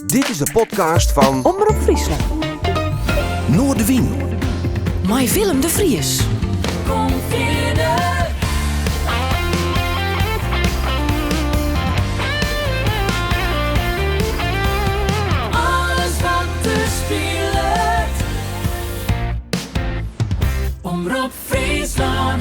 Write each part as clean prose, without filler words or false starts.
Dit is de podcast fan Omrop Fryslân. Noardewyn. Mei Willem de Vries. Kom fierder. Alles wat der spilet. Omrop Fryslân.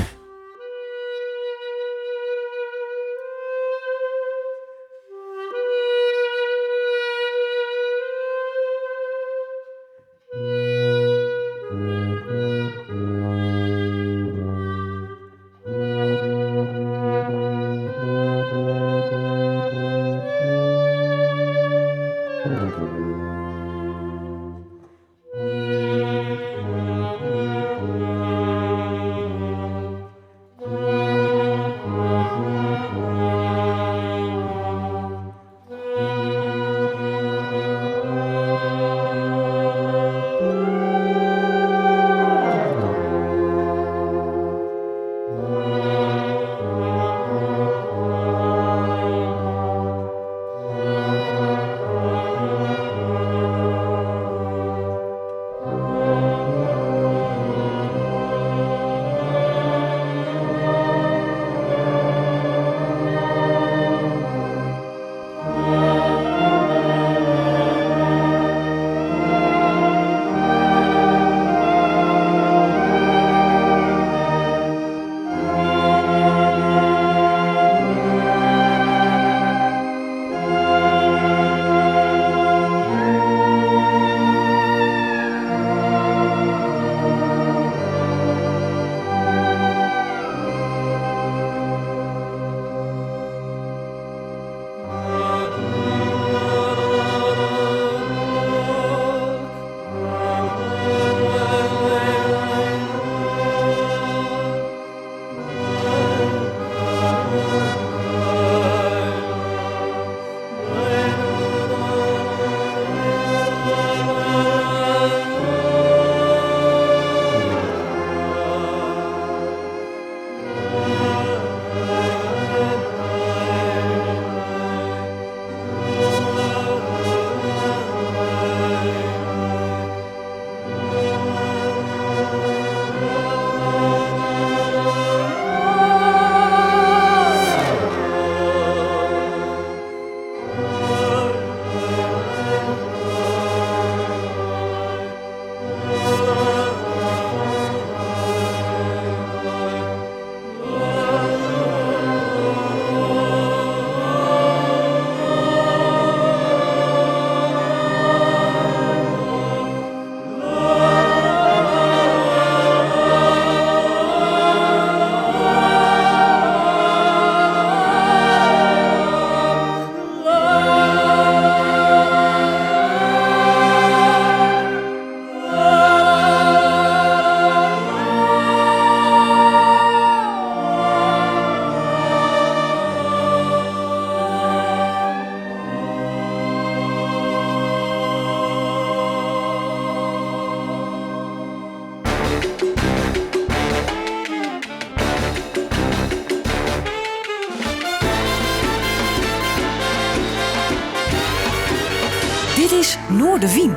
Dit is Noardewyn.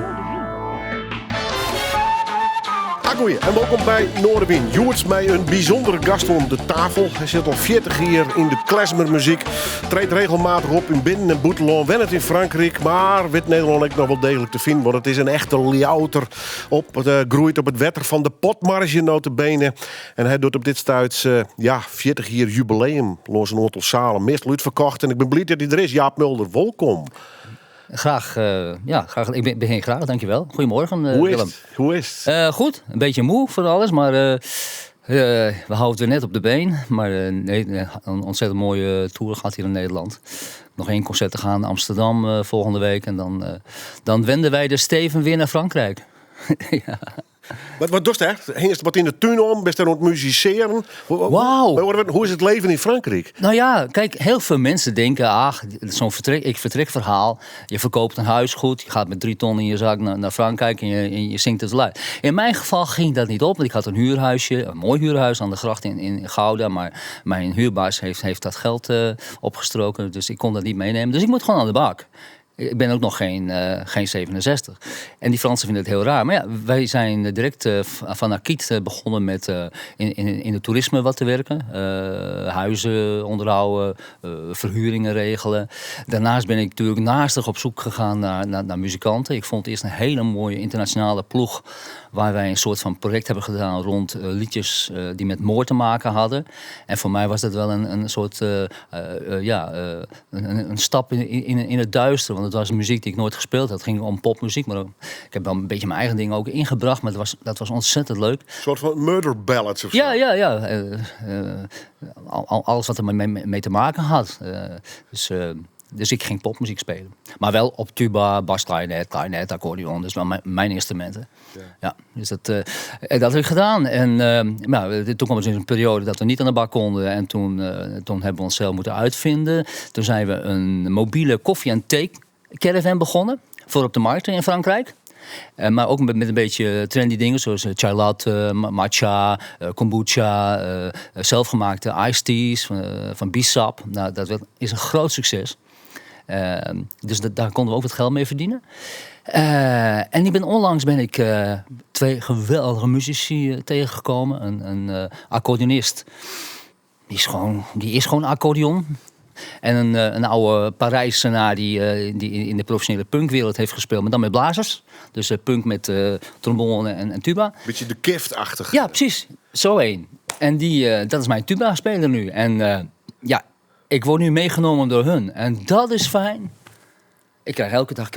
Agoeie en wolkom by Noardewyn. Hjoed mei in bysûndere gast oan de tafel. Hy sit al 40 jier yn de klezmermuzyk. Treedt regelmatich op yn binnen- en bûtenlân. Wennet yn Frankryk, mar wit Nederlân ek noch wol deeglik te finen. Want it is in echte Ljouwerter. Op, eh, groeid op it wetter fan de Potmarge notabene. En hy docht op dit stuit eh, ja, 40 jier jubileum. Lâns in oantal salen meastal útferkocht. En ik bin bliid dat hy der is. Jaap Mulder, wolkom. Graag, eh, ja, graag. Ik ben, begin graag, dankjewel. Goedemorgen, Hoe is Willem. het? Hoe is het? Goed, een beetje moe voor alles, maar we houden het weer net op de been. Maar nee, een ontzettend mooie tour gaat hier in Nederland. Nog één concert te gaan in Amsterdam volgende week. En dan wenden wij de steven weer naar Frankrijk. Ja. Wat dochst echt? Hingest wat yn de tún om? Bist dêr oan it musisearjen? Wauw. Hoe is it leven yn Frankryk? Nou ja, kijk, heel veel mensen denken, ach, zo'n vertrek, ik vertrek verhaal. Je verkoopt een huis goed, je gaat met 3 ton in je zak naar Frankrijk en je zingt het luid. In mijn geval ging dat niet op, want ik had een huurhuisje, een mooi huurhuis aan de gracht in Gouda. Maar mijn huurbaas heeft dat geld opgestroken, dus ik kon dat niet meenemen. Dus ik moet gewoon aan de bak. Ik ben ook nog geen, geen 67. En die Fransen vinden het heel raar. Maar ja, wij zijn direct van acquis begonnen met in het toerisme wat te werken. Huizen onderhouden, verhuringen regelen. Daarnaast ben ik natuurlijk naastig op zoek gegaan naar muzikanten. Ik vond eerst een hele mooie internationale ploeg waar wij een soort van project hebben gedaan rond liedjes die met moord te maken hadden. En voor mij was dat wel een soort ja, een stap in het duister. Want het was muziek die ik nooit gespeeld had. Het ging om popmuziek, maar ook, ik heb wel een beetje mijn eigen dingen ook ingebracht. Maar dat was ontzettend leuk. Een soort van murder ballads of zo? Ja, ja, ja. Alles wat er mee te maken had. Dus ik ging popmuziek spelen. Maar wel op tuba, basklarinet, klarinet, accordeon. Dus wel mijn instrumenten. Ja, dus dat heb ik gedaan. En toen kwam het dus een periode dat we niet aan de bak konden. En toen hebben we onszelf moeten uitvinden. Toen zijn we een mobiele koffie- en thee-caravan begonnen. Voor op de markt in Frankrijk. Maar ook met een beetje trendy dingen zoals chai latte, matcha, kombucha, zelfgemaakte iced teas van bissap. Nou, dat is een groot succes. Dus daar konden we ook wat geld mee verdienen. En onlangs ben ik twee geweldige muzici tegengekomen. Een accordeonist. Die is gewoon accordeon. En een oude Parijzenaar die in de professionele punkwereld heeft gespeeld. Maar dan met blazers. Dus punk met trombone en tuba. Beetje de Kift-achtig. Ja, precies. Zo één. En dat is mijn tuba-speler nu. En ik word nu meegenomen door hun. En dat is fijn. Ik krijg elke dag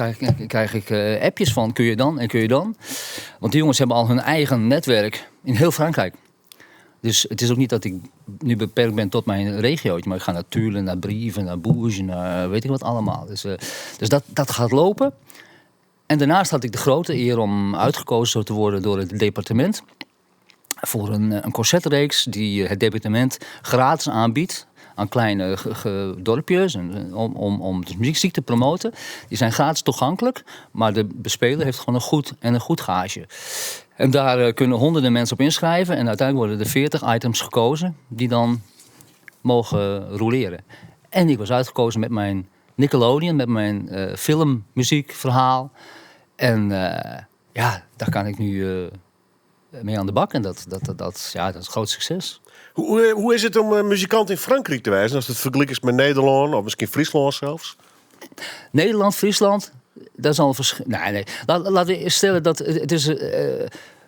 krijg ik appjes van kun je dan en kun je dan. Want die jongens hebben al hun eigen netwerk in heel Frankrijk. Dus het is ook niet dat ik nu beperkt ben tot mijn regiootje. Maar ik ga naar Tulle, naar Brive, naar Bourges, naar weet ik wat allemaal. Dus dat gaat lopen. En daarnaast had ik de grote eer om uitgekozen te worden door het departement. Voor een concertreeks die het departement gratis aanbiedt. Aan kleine dorpjes en om de muziek te promoten. Die zijn gratis toegankelijk, maar de bespeler heeft gewoon een goed en een goed gage. En daar kunnen honderden mensen op inschrijven. En uiteindelijk worden er 40 items gekozen die dan mogen roleren. En ik was uitgekozen met mijn Nickelodeon, met mijn filmmuziekverhaal. En daar kan ik nu mee aan de bak. En dat is een groot succes. Hoe is het om muzikant in Frankrijk te wijzen? Als het vergelijkt is met Nederland of misschien Friesland zelfs? Nederland, Friesland, dat is al een verschil. Nee, nee. Laten we eerst stellen dat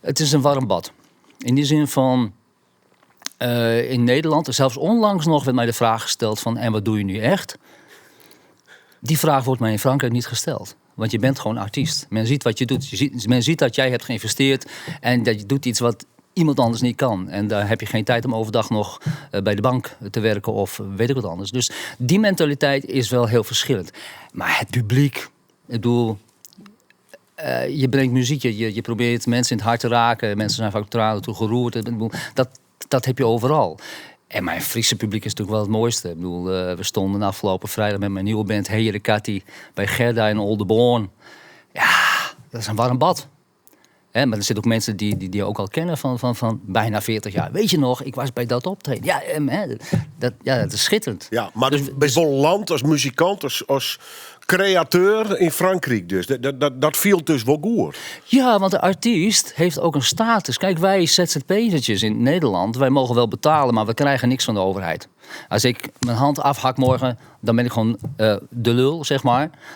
het is een warm bad. In die zin van in Nederland, zelfs onlangs nog werd mij de vraag gesteld van en wat doe je nu echt? Die vraag wordt mij in Frankrijk niet gesteld. Want je bent gewoon artiest. Men ziet wat je doet. Men ziet dat jij hebt geïnvesteerd en dat je doet iets wat iemand anders niet kan. En daar heb je geen tijd om overdag nog bij de bank te werken of weet ik wat anders. Dus die mentaliteit is wel heel verschillend. Maar het publiek, je brengt muziek, je probeert mensen in het hart te raken. Mensen zijn vaak tranen toe geroerd. Dat heb je overal. En mijn Friese publiek is natuurlijk wel het mooiste. We stonden afgelopen vrijdag met mijn nieuwe band Hey de Katty bij Gerda in Oldeboorn. Ja, dat is een warm bad. Hè, maar er zitten ook mensen die ook al kennen van bijna 40 jaar. Weet je nog, ik was bij dat optreden. Ja, en, hè, dat, ja, dat is schitterend. Ja, maar dus bij zo'n land als muzikant, als createur in Frankrijk dus. Dat viel dus wel goed. Ja, want de artiest heeft ook een status. Kijk, wij Z Z P'ertjes in Nederland, wij mogen wel betalen, maar we krijgen niks van de overheid. Als ik mijn hand afhak morgen, dan ben ik gewoon de lul.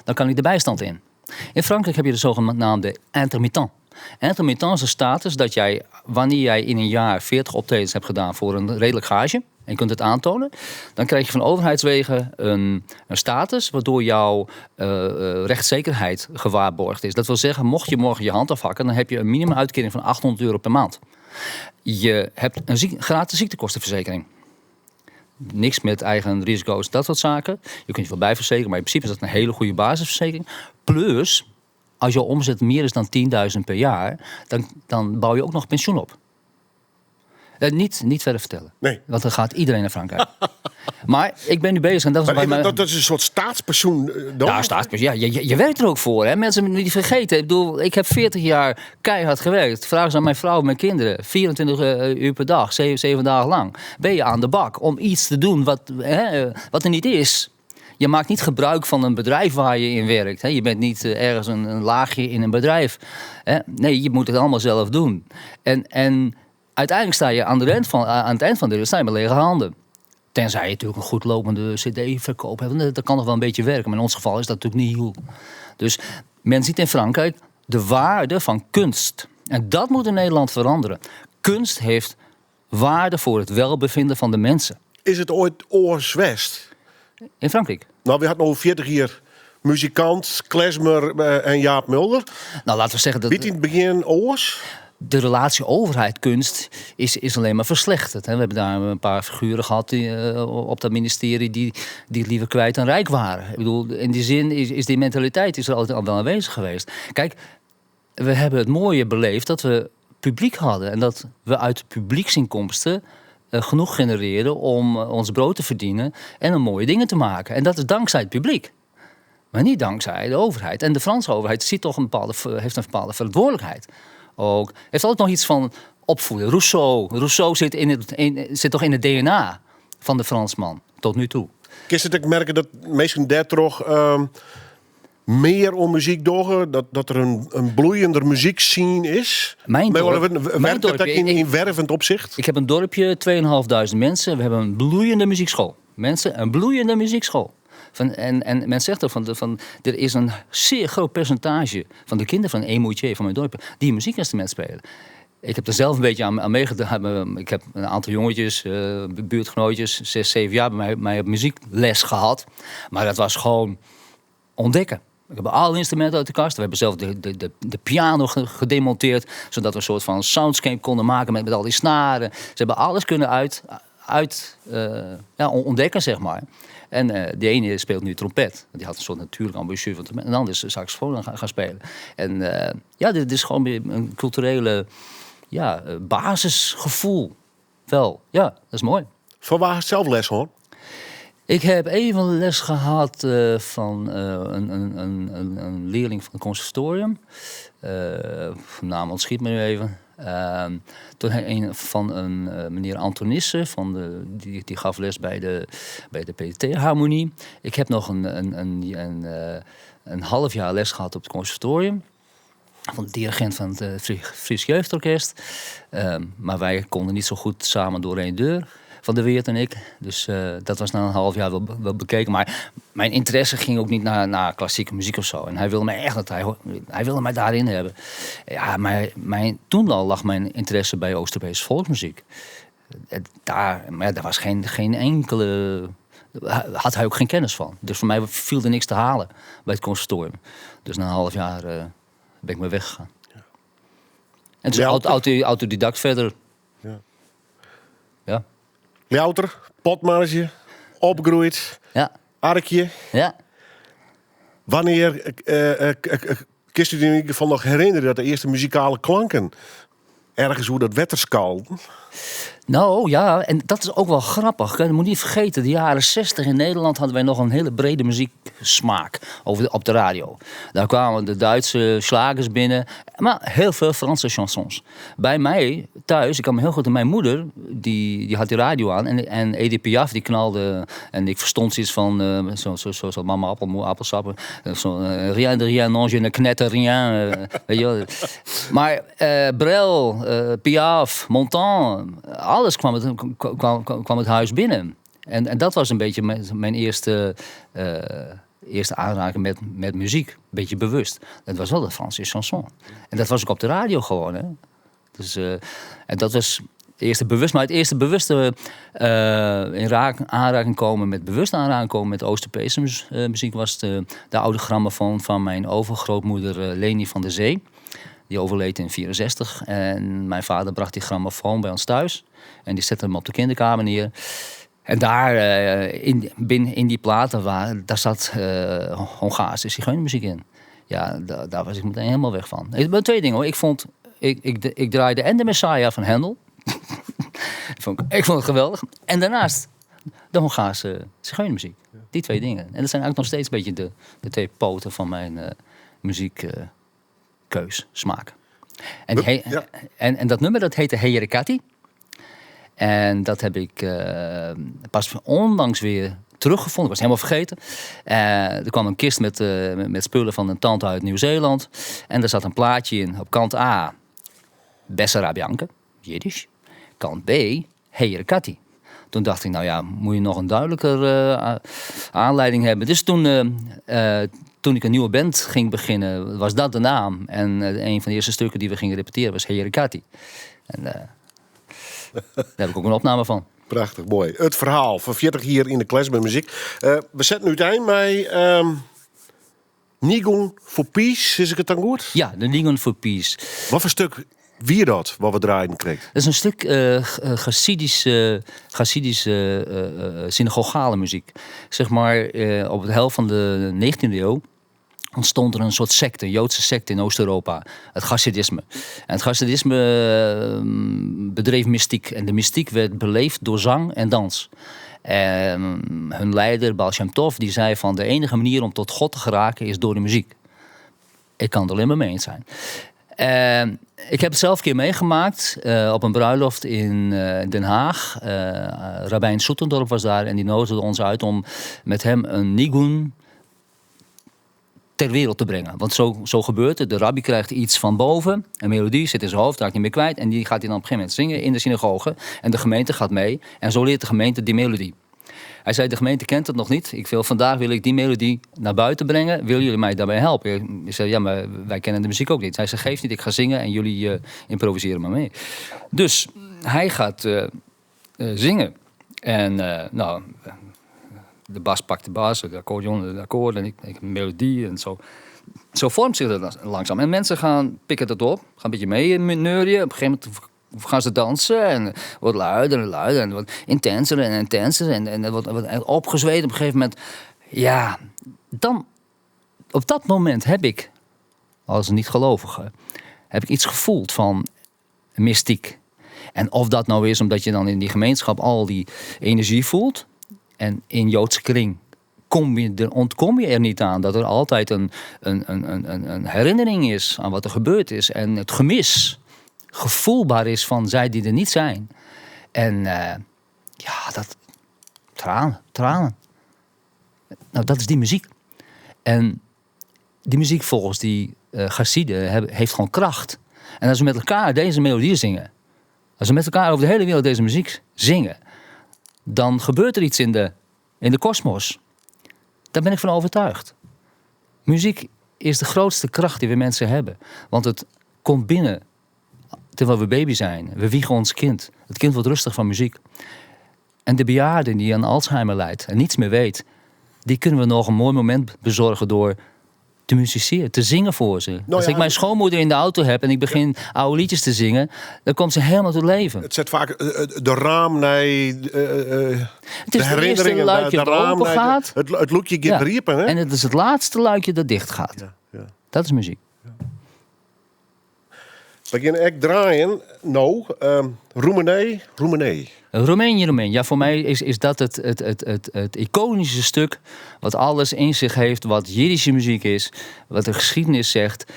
Dan kan ik de bijstand in. In Frankrijk heb je de zogenaamde intermittent. Intermittent is de status dat jij, wanneer jij in een jaar 40 optredens hebt gedaan voor een redelijk gage, en je kunt het aantonen, dan krijg je van overheidswegen een status waardoor jouw rechtszekerheid gewaarborgd is. Dat wil zeggen, mocht je morgen je hand afhakken, dan heb je een minimumitkering van 800 euro per maand. Je hebt een gratis ziektekostenverzekering. Niks met eigen risico's, dat soort zaken. Je kunt je wel bijverzekeren, maar in principe is dat een hele goede basisverzekering. Plus, als jouw omzet meer is dan 10.000 per jaar, dan bouw je ook nog pensioen op. Niet verder vertellen. Nee. Want dan gaat iedereen naar Frankrijk. Maar ik ben nu bezig. En dat is Maar bij mij dat is een soort staatspensioen dan? Ja, staatspensioen. Ja, je werkt er ook voor. Hè? Mensen moeten niet vergeten. Ik heb 40 jaar keihard gewerkt. Vraag eens aan mijn vrouw en mijn kinderen. 24 uur per dag, 7 dagen lang. Ben je aan de bak om iets te doen wat er niet is. Je maakt niet gebruik van een bedrijf waar je in werkt. Hè. Je bent niet ergens een laagje in een bedrijf. Hè. Nee, je moet het allemaal zelf doen. En uiteindelijk sta je aan, de eind van, aan het eind van de rit sta je met lege handen. Tenzij je natuurlijk een goed lopende cd-verkoop hebt. Want dat kan nog wel een beetje werken. Maar in ons geval is dat natuurlijk niet heel. Dus men ziet in Frankrijk de waarde van kunst. En dat moet in Nederland veranderen. Kunst heeft waarde voor het welbevinden van de mensen. Is it oait oars west? In Frankrijk. Nou, we hadden nog 40 jaar muzikant, klezmer en Jaap Mulder. Nou, laten we zeggen dat... Wie in het begin oars? De relatie overheid-kunst is alleen maar verslechterd. Hè. We hebben daar een paar figuren gehad die op dat ministerie die het liever kwijt dan rijk waren. Ik bedoel, in die zin is die mentaliteit is er altijd al wel aanwezig geweest. Kijk, we hebben het mooie beleefd dat we publiek hadden. En dat we uit publieksinkomsten genoeg genereerden om ons brood te verdienen en om mooie dingen te maken. En dat is dankzij het publiek. Maar niet dankzij de overheid. En de Franse overheid ziet toch een bepaalde, heeft een bepaalde verantwoordelijkheid. Ook, heeft altijd nog iets van opvoeden. Rousseau zit toch in het DNA van de Fransman, tot nu toe. Kun je het ook merken dat mensen daar toch meer om muziek dogen? Dat er een bloeiender muziekscene is? Mijn Maar dorp, werkt dat dorpje, in wervend opzicht? Ik heb een dorpje, tweeënhalfduizend mensen. We hebben een bloeiende muziekschool. Mensen, een bloeiende muziekschool. En men zegt ook van, er is een zeer groot percentage van de kinderen van Eymoutiers, van mijn dorpje, die een muziekinstrument spelen. Ik heb er zelf een beetje aan meegedaan. Ik heb een aantal jongetjes, buurtgenootjes, 6, 7 jaar bij mij op muziekles gehad. Maar dat was gewoon ontdekken. Ik heb alle instrumenten uit de kast. We hebben zelf de piano gedemonteerd, zodat we een soort van soundscape konden maken met al die snaren. Ze hebben alles kunnen ontdekken. En de ene speelt nu trompet. Die had een soort natuurlijk ambitie van trompet. En de ander is saxofoon gaan spelen. En dit is gewoon weer een culturele, basisgevoel. Wel, ja, dat is mooi. Van waar zelf les, hoor? Ik heb even les gehad van een leerling van het conservatorium. Naam ontschiet me nu even. Toen hij een van een meneer Antonissen, die gaf les bij de P T-harmonie. Ik heb nog een half jaar les gehad op het conservatorium. Van de dirigent van het Fries Jeugdorkest. Maar wij konden niet zo goed samen door één deur. Van de Weert en ik. Dus dat was na een half jaar wel bekeken. Maar mijn interesse ging ook niet naar klassieke muziek. En hij wilde mij echt dat hij, hij wilde mij daarin hebben. Ja, maar toen al lag mijn interesse bij Oost-Europese volksmuziek. Daar, maar ja, daar was geen, geen enkele... Had hij ook geen kennis van. Dus voor mij viel er niks te halen bij het conservatorium. Dus na een half jaar ben ik maar weggegaan. En dus autodidact verder. Louter, potmarge, opgroeid, arkje. Wanneer kun je je in ieder geval nog herinneren dat de eerste muzikale klanken ergens hoe dat wetterskalden? Nou ja, en dat is ook wel grappig. Je moet niet vergeten, de jaren 60 in Nederland hadden wij nog een hele brede muzieksmaak op de radio. Daar kwamen de Duitse schlagers binnen, maar heel veel Franse chansons. Bij mij thuis, ik kan me heel goed, mijn moeder, die had die radio aan en Edith Piaf die knalde. En ik verstond iets van zo mama appel, moe appelsappen. Zo rien de rien, non, je ne knetter rien. Weet je wel. Maar Brel, Piaf, Montand, alles kwam het huis binnen. En dat was een beetje mijn eerste aanraking met muziek. Een beetje bewust. Dat was wel de Franse chanson. En dat was ook op de radio gewoon. Hè? Dus en dat was het eerste bewust. Maar het eerste bewuste in aanraking komen met bewust aanraking komen met Oost-Europese muziek was de oude grammofoon van mijn overgrootmoeder Leni van der Zee. Die overleed in 64. En mijn vader bracht die grammofoon bij ons thuis. En die zette hem op de kinderkamer neer. En daar binnen in die platen daar zat Hongaarse zigeunermuziek in. Ja, daar was ik meteen helemaal weg van. Ik, maar twee dingen hoor. Ik draaide en de Messiah van Händel. Ik vond het geweldig. En daarnaast de Hongaarse zigeunermuziek. Die twee dingen. En dat zijn eigenlijk nog steeds een beetje de twee poten van mijn muziekkeus, smaak. En dat nummer dat heette Heyerekati. En dat heb ik pas onlangs weer teruggevonden. Ik was helemaal vergeten. Er kwam een kist met spullen van een tante uit Nieuw-Zeeland. En daar zat een plaatje in op kant A. Bessarabianke, Jiddisch. Kant B, Heere Kati. Toen dacht ik, nou ja, moet je nog een duidelijker aanleiding hebben. Dus toen ik een nieuwe band ging beginnen, was dat de naam. En een van de eerste stukken die we gingen repeteren was Heere Kati. En daar heb ik ook een opname van. Prachtig, mooi. Het verhaal van 40 hier in de klezmermuziek. We zetten nu het eind bij Nigun for Peace, is ik het dan goed? Ja, de Nigun for Peace. Wat voor stuk wie dat, wat we draaien kreeg? Dat is een stuk Chassidische synagogale muziek. Op de helft van de 19e eeuw ontstond er een soort secte, een Joodse secte in Oost-Europa. Het Chassidisme. En het Chassidisme bedreef mystiek. En de mystiek werd beleefd door zang en dans. En hun leider, Baal Shem Tov, die zei van de enige manier om tot God te geraken is door de muziek. Ik kan het alleen maar mee eens zijn. Ik heb het zelf een keer meegemaakt op een bruiloft in Den Haag. Rabbijn Soetendorp was daar en die nodigde ons uit om met hem een nigun ter wereld te brengen. Want zo gebeurt het. De rabbi krijgt iets van boven. Een melodie zit in zijn hoofd, raakt niet meer kwijt. En die gaat hij dan op een gegeven moment zingen in de synagoge. En de gemeente gaat mee. En zo leert de gemeente die melodie. Hij zei, de gemeente kent het nog niet. Vandaag wil ik die melodie naar buiten brengen. Willen jullie mij daarbij helpen? Ik zei, ja, maar wij kennen de muziek ook niet. Hij zei, geeft niet, ik ga zingen en jullie improviseren maar mee. Dus hij gaat zingen. En de bas pakt de bas, de accordeon, de akkoorden en ik een melodie en zo. Zo vormt zich dat langzaam. En mensen gaan pikken dat op, gaan een beetje mee neurien. Op een gegeven moment gaan ze dansen en het wordt luider en luider en het wordt intenser en intenser en het wordt opgezweet. Op een gegeven moment, ja, dan, op dat moment heb ik, als niet-gelovige, heb ik iets gevoeld van mystiek. En of dat nou is omdat je dan in die gemeenschap al die energie voelt. En in Joodse kring ontkom je er niet aan dat er altijd een herinnering is aan wat er gebeurd is. En het gemis gevoelbaar is van zij die er niet zijn. En ja, dat... Tranen, tranen. Dat is die muziek. En die muziek volgens die Chassiden heeft gewoon kracht. En als we met elkaar deze melodie zingen, als we met elkaar over de hele wereld deze muziek zingen, dan gebeurt er iets in de kosmos. Daar ben ik van overtuigd. Muziek is de grootste kracht die we mensen hebben. Want het komt binnen terwijl we baby zijn. We wiegen ons kind. Het kind wordt rustig van muziek. En de bejaarde die aan Alzheimer lijdt en niets meer weet, die kunnen we nog een mooi moment bezorgen door te musiceren, te zingen voor ze. Als ik mijn schoonmoeder in de auto heb en ik begin oude liedjes te zingen, dan komt ze helemaal tot leven. Het zet vaak de raam naar Het is de het eerste herinneringen, luikje de dat raam open naar de gaat. het loekje gaat riepen, hè? En het is het laatste luikje dat dicht gaat. Dat is muziek. We gaan echt draaien. Nou, Roemenië, Roemenië. Roemenië, Roemenië. Ja, voor mij is dat het iconische stuk wat alles in zich heeft, wat Jiddische muziek is, wat de geschiedenis zegt.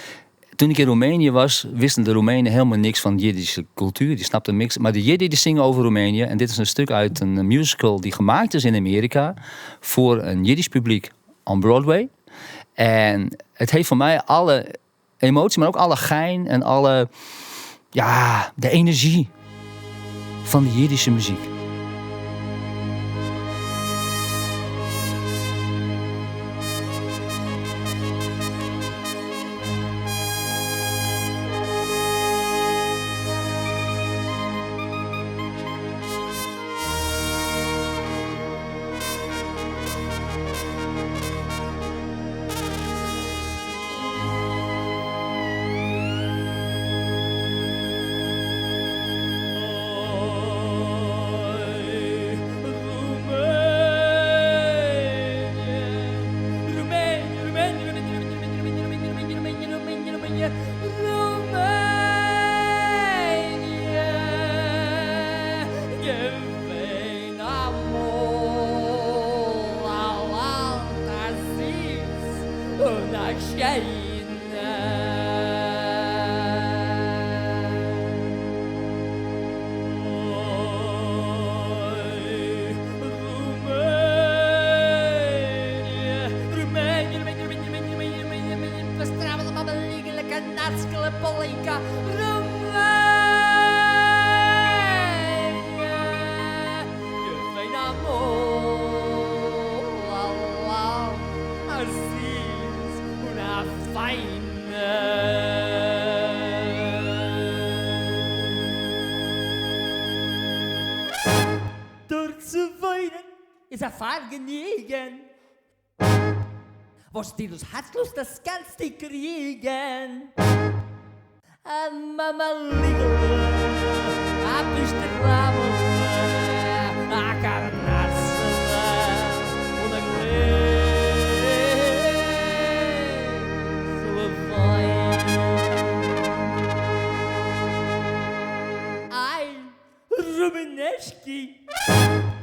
Toen ik in Roemenië was, wisten de Roemenen helemaal niks van Jiddische cultuur. Die snapten niks. Maar de Jiddi die zingen over Roemenië. En dit is een stuk uit een musical die gemaakt is in Amerika voor een Jiddisch publiek on Broadway. En het heeft voor mij alle emotie, maar ook alle gein en alle, ja, de energie van de Jiddische muziek. Karnatskele, Palinka, Roemenië. Je fijn amor, la la, Aziz, una fijne. Turkse wijnen is een vergenoegen. Was dir das herzlos das Ganze kriegen. En mama liegel, a bist ramel, a karnatsele, und a gläsele Wein. Ai, Rumeneski,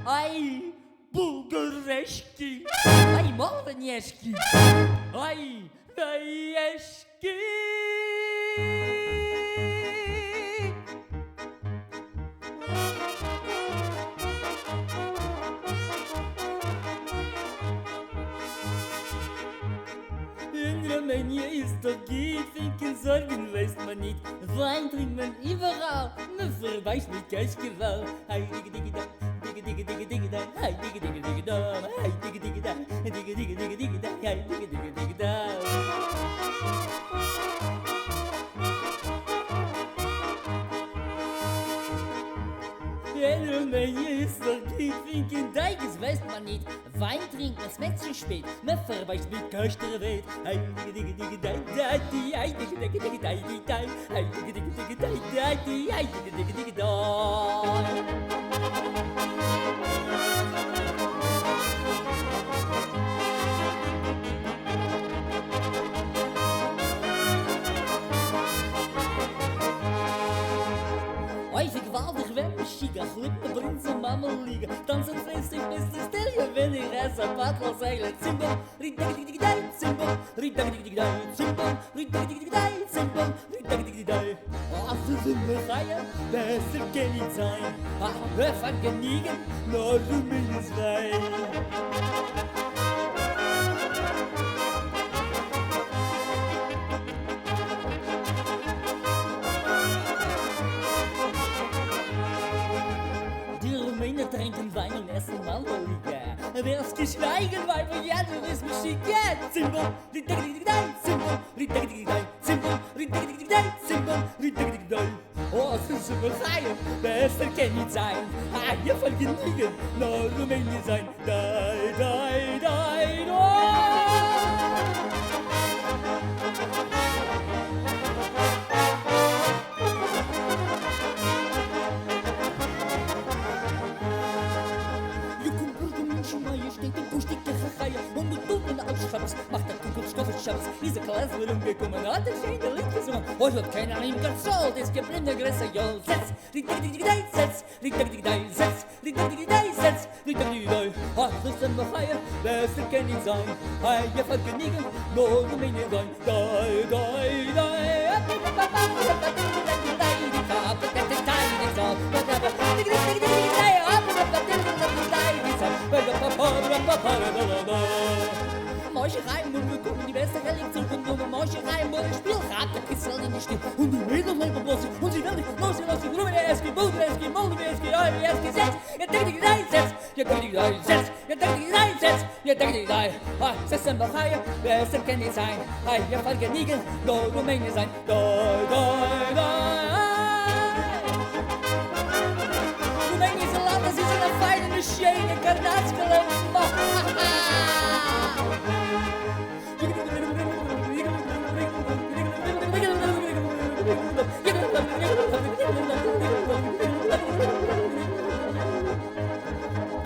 ai, Bulgareski, ai, Moldaneski, ai, Daeski. In Roemenië is toch goed, vinken zorgen wees maar niet. Wijn drinkt men überall, me verbijst met kaskeval. Hey, digge digge da, digge digge digge digge da, hey, digge digge digge da, hey, digge digge da, digge digge digge digge da, hey, digge digge digge da. In Roemenië is toch goed, vinken dijkens wees maar niet. Wijn drinkt men smet zu spät, me verbijst met kasterweet. Hey, digge digge digge da, da, die, hey, digge digge digge da, die, da, hey, digge digge digge da, da, die, hey, digge digge digge da. Oi, gewaltig, wenn me schiga, glip me brins en mama liegen. Dansen vreselijk beste stil je wenn ik res op atlas eilen. Simpel, ridagdigdigdij, simpel, ridagdigdigdij, simpel, ridagdigdigdij, simpel, ridagdigdigdij. Ach, ze sind me geier, besser kan niet zijn. Ach, we van geniegen, naar Roemenië zijn. Die Rumänen trinken Wein und essen Mandeliga. Wer's geschweigen, weil wir ja, du bist mich schicken. Zimbel, ridagdigdigdij, zimbel, ridagdigdigdij, zimbel, ridagdigdigdij, zimbel, ridagdigdigdij. Oh, ze zijn me geier, besser kan niet zijn. Ah, je vergeniegen, naar Roemenië zijn. Dai, dai, dai, dai. Je komt burgemeester Majesteit en koest ik gegeien. Om de toon uit Schabes, macht der Kuckuckskoffer Schabes. Is de klas weer omgekomen, had er geen lied gezongen. Ooit had keiner ihm gezahlt, is geblinde Gresse, jol, zes. Riddigdigdij, zes, riddigdigdij, zes, riddigdigdij, zes, riddigdigdij. Ach, dat is een begeier, besser kan niet zijn. Hij je vergeniegen, nog een minder zijn. Dai, dai, dai. Mosche rein, und wir gucken die beste Relikt zurück und nur Mosche rein, wo das Spiel hat, der Kissel in die Still. Und die Mädels leben bloß, und sie will nicht los, los, Rumeneski, Bulgareski, Moldaweski, Eski, Setz, ja, denk ik, nee, zet, ja, denk ik, nee, zet, ja, denk ik, nee, zet, ja, denk ik, nee. Ah, zes en Bulgarije, besser kan niet zijn. Ah, je vergeniegen, door Roemenië zijn. Doi, doi, doi. Roemenië is een land, dat is een fijne, schöne Karnatskele.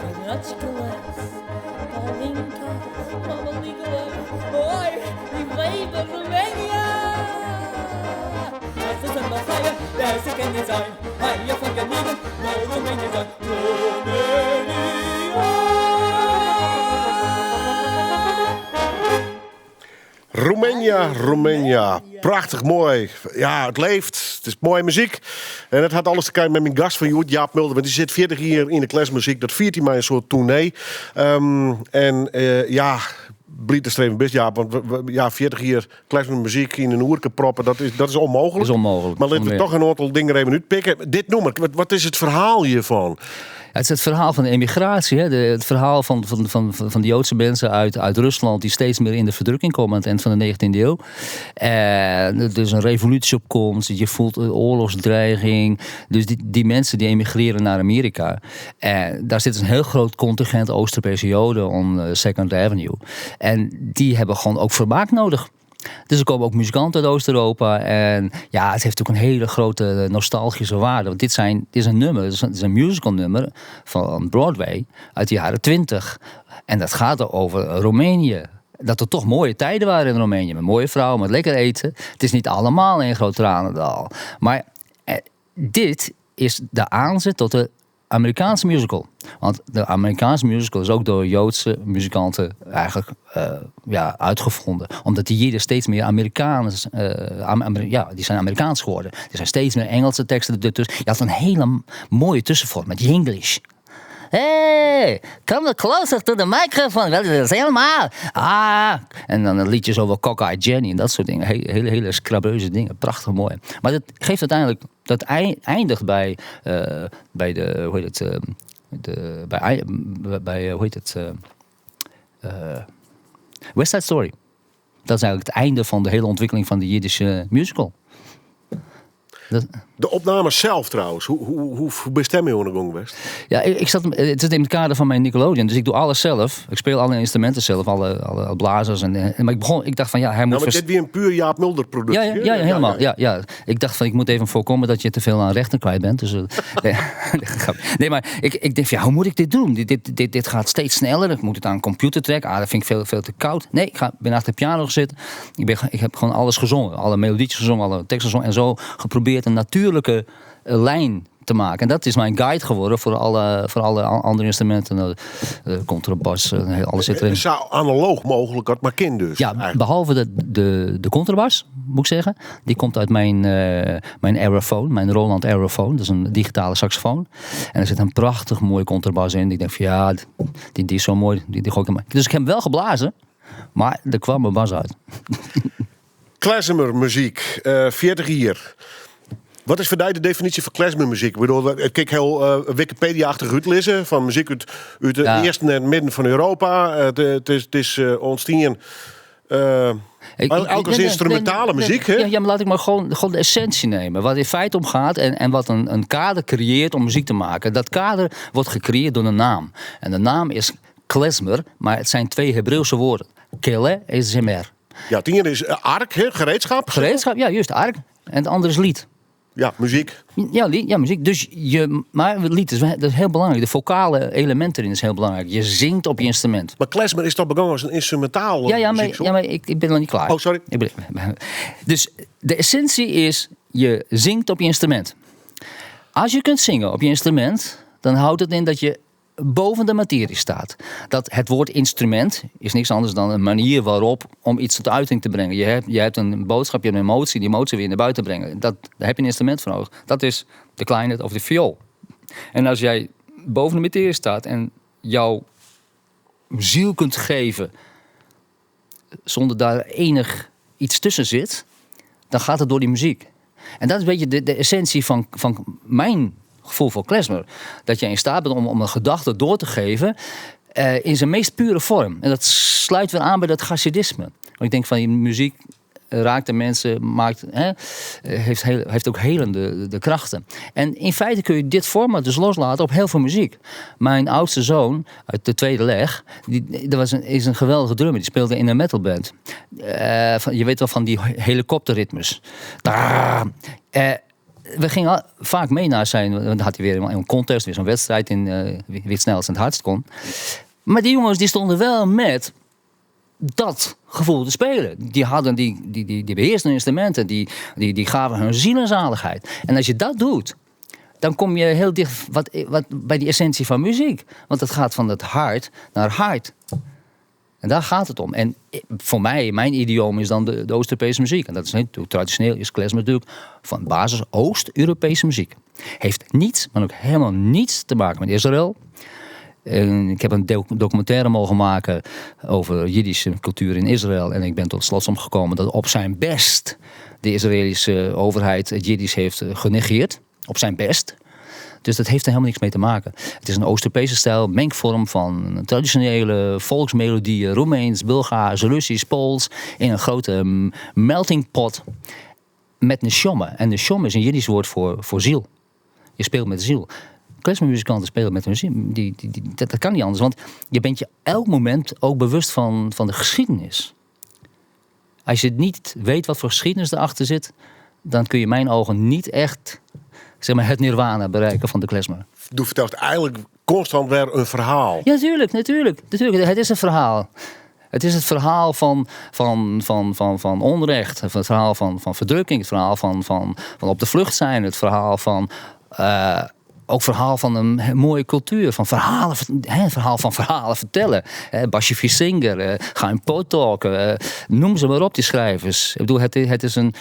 Karnatskele, Palinka, Mamaligala, oi, die Weiber Roemenië. Das ist ein Messiah, besser kann nicht sein. Hey, je vergeniegen, nur Roemenië zijn. Roemenia. Roemenia, Roemenia. Prachtig mooi. Ja, het leeft. Het is mooie muziek. En het had alles te kijken met mijn gast van Joet, Jaap Mulder. Want die zit 40 jaar in de klezmermuziek. Dat viert hij maar een soort tournee. En ja, Bliid te streven bist, Jaap. Want ja, 40 jier klezmermuzyk yn in oerke proppe, dat is ûnmooglik. Is ûnmooglik. Mar litte we toch in oantal dingen even útpikke. Dit nûmer, wat is it ferhaal hjirfan? Het is het verhaal van de emigratie. Hè? Het verhaal van de Joodse mensen uit Rusland die steeds meer in de verdrukking komen aan het eind van de 19e eeuw. En er is een revolutie op komst. Je voelt een oorlogsdreiging. Dus die mensen die emigreren naar Amerika. En daar zit een heel groot contingent Oost-Europese Joden om Second Avenue. En die hebben gewoon ook vermaak nodig. Dus er komen ook muzikanten uit Oost-Europa. En ja, het heeft ook een hele grote nostalgische waarde. Want dit is een nummer, het is een musical nummer van Broadway uit de jaren 20. En dat gaat over Roemenië. Dat er toch mooie tijden waren in Roemenië. Met mooie vrouwen, met lekker eten. Het is niet allemaal een groot tranendal. Maar dit is de aanzet tot de Amerikaanse musical. Want de Amerikaanse musical is ook door Joodse muzikanten eigenlijk uitgevonden. Omdat die Jidden steeds meer Amerikaans ja, die zijn Amerikaans geworden. Er zijn steeds meer Engelse teksten ertussen. Je had een hele mooie tussenvorm met Yinglish. Hey, come closer to the microphone. Wel, dat is helemaal. Ah, en dan een liedje over Cockeyed Jenny en dat soort dingen. Hele, hele scrabreuze dingen. Prachtig mooi. Maar dat geeft uiteindelijk, dat eindigt bij bij de, hoe heet het de, bij, bij, hoe heet het West Side Story. Dat is eigenlijk het einde van de hele ontwikkeling van de Jiddische musical. Dat De opname zelf trouwens, hoe bestem je de gong geweest? Ja, ik, ik zat, het is in het kader van mijn Nickelodeon, dus ik doe alles zelf. Ik speel alle instrumenten zelf, alle blazers. Maar ik begon, ik dacht van ja, hij moet Maar dit weer een puur Jaap Mulder productie, Ja, ja, hè? ja, ja, helemaal. Ja, ja. Ja, ja. Ik dacht van ik moet even voorkomen dat je te veel aan rechten kwijt bent. Dus nee, grapje. Nee, maar ik dacht van ja, hoe moet ik dit doen? Dit gaat steeds sneller. Ik moet het aan een computer trekken. Ah, dat vind ik veel, veel te koud. Nee, ik ben achter de piano gezeten. Ik heb gewoon alles gezongen. Alle melodietjes gezongen, alle teksten gezongen. En zo geprobeerd een natuurlijke lijn te maken. En dat is mijn guide geworden voor alle andere instrumenten. Contrabas, alles zit erin. Zou analoog mogelijk had, maar kind dus. Ja, eigenlijk. Behalve de contrabas, moet ik zeggen. Die komt uit mijn Aerophone, mijn Roland Aerophone. Dat is een digitale saxofoon. En er zit een prachtig mooie contrabas in. Ik denk van ja, die is zo mooi, die gooi ik hem. Dus ik heb hem wel geblazen, maar er kwam een bas uit. Klezmer muziek, 40 jaar. Wat is voor jou de definitie van klezmermuziek? Ik bedoel, ik kijk heel Wikipedia-achtig uitlezen van muziek uit het eerste en het midden van Europa. Het is ontstaan, elke instrumentale muziek, hè? Ja, ja, maar laat ik maar gewoon de essentie nemen. Wat in feite om gaat en wat een kader creëert om muziek te maken. Dat kader wordt gecreëerd door een naam. En de naam is klezmer, maar het zijn twee Hebreeuwse woorden. Kele en zemer. Ja, het ene is ark, hè? Gereedschap. Gereedschap, ja, juist, ark. En het andere is lied. Ja, muziek. Ja, lied, ja, muziek. Dus je, maar lied is, dat is heel belangrijk. De vocale element erin is heel belangrijk. Je zingt op je instrument. Maar klezmer is toch begonnen als een instrumentaal Ja, ja, maar, muzieksoort? ja, maar ik ben nog niet klaar. Oh, sorry. Ik ben, dus de essentie is, je zingt op je instrument. Als je kunt zingen op je instrument, dan houdt het in dat je boven de materie staat. Dat het woord instrument is niks anders dan een manier waarop om iets tot uiting te brengen. Je hebt een boodschap, je hebt een emotie, die emotie wil je naar buiten brengen. Daar heb je een instrument voor nodig. Dat is de klarinet of de viool. En als jij boven de materie staat en jouw ziel kunt geven zonder daar enig iets tussen zit, dan gaat het door die muziek. En dat is een beetje de essentie van mijn gevoel voor klezmer. Dat je in staat bent om een gedachte door te geven in zijn meest pure vorm. En dat sluit weer aan bij dat Chassidisme. Want ik denk van die muziek raakt de mensen, maakt, hè, heeft, heel, heeft ook helende de krachten. En in feite kun je dit format dus loslaten op heel veel muziek. Mijn oudste zoon uit de tweede leg, die, dat was een, is een geweldige drummer. Die speelde in een metalband. Van, je weet wel van die helikopterritmes. Daar, we gingen vaak mee naar zijn, want dan had hij weer een contest, weer zo'n wedstrijd in wie het snelst en het hardst kon. Maar die jongens die stonden wel met dat gevoel te spelen. Die beheersten hun instrumenten, die gaven hun ziel en zaligheid. En als je dat doet, dan kom je heel dicht bij die essentie van muziek. Want het gaat van het hart naar hart. En daar gaat het om. En voor mij, mijn idioom is dan de Oost-Europese muziek. En dat is natuurlijk traditioneel, is klezmer natuurlijk van basis Oost-Europese muziek. Heeft niets, maar ook helemaal niets te maken met Israël. En ik heb een documentaire mogen maken over Jiddische cultuur in Israël. En ik ben tot slotsom gekomen dat op zijn best de Israëlische overheid het Jiddisch heeft genegeerd. Op zijn best. Dus dat heeft er helemaal niks mee te maken. Het is een Oost-Europese stijl, mengvorm van traditionele volksmelodieën, Roemeens, Bulgaars, Russisch, Pools, in een grote melting pot met neshama. En neshama is een Jiddisch woord voor ziel. Je speelt met ziel. Klezmermuzikanten spelen met hun ziel. Dat kan niet anders, want je bent je elk moment ook bewust van de geschiedenis. Als je niet weet wat voor geschiedenis erachter zit, dan kun je in mijn ogen niet echt, het nirvana bereiken van de klezmer. Du vertelt eigenlijk constant weer een verhaal. Ja, natuurlijk, natuurlijk, natuurlijk. Het is een verhaal. Het is het verhaal van onrecht, het verhaal van verdrukking, het verhaal van op de vlucht zijn, het verhaal van ook verhaal van een mooie cultuur, van verhalen, hè, het verhaal van verhalen vertellen. Hè, Bashevis Singer, Chaim Potok, noem ze maar op, die schrijvers. Ik bedoel, het, het is een...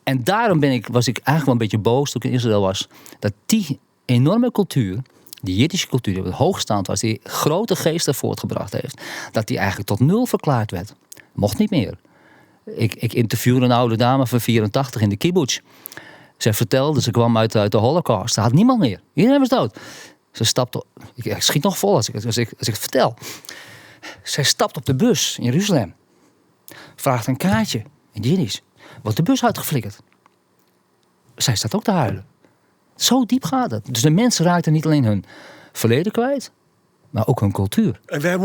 En daarom was ik eigenlijk wel een beetje boos toen ik in Israël was. Dat die enorme cultuur, die Jiddische cultuur die op het hoogstaand was, die grote geesten voortgebracht heeft, dat die eigenlijk tot nul verklaard werd. Mocht niet meer. Ik interviewde een oude dame van 84 in de kibbutz. Zij vertelde, ze kwam uit de Holocaust. Ze had niemand meer. Iedereen was dood. Ze stapte, ik, ik schiet nog vol als ik het vertel. Zij stapt op de bus in Jeruzalem. Vraagt een kaartje in Jiddisch. Wordt de bus uitgeflikkerd. Zij staat ook te huilen. Zo diep gaat het. Dus de mensen raakten niet alleen hun verleden kwijt, maar ook hun cultuur. En waar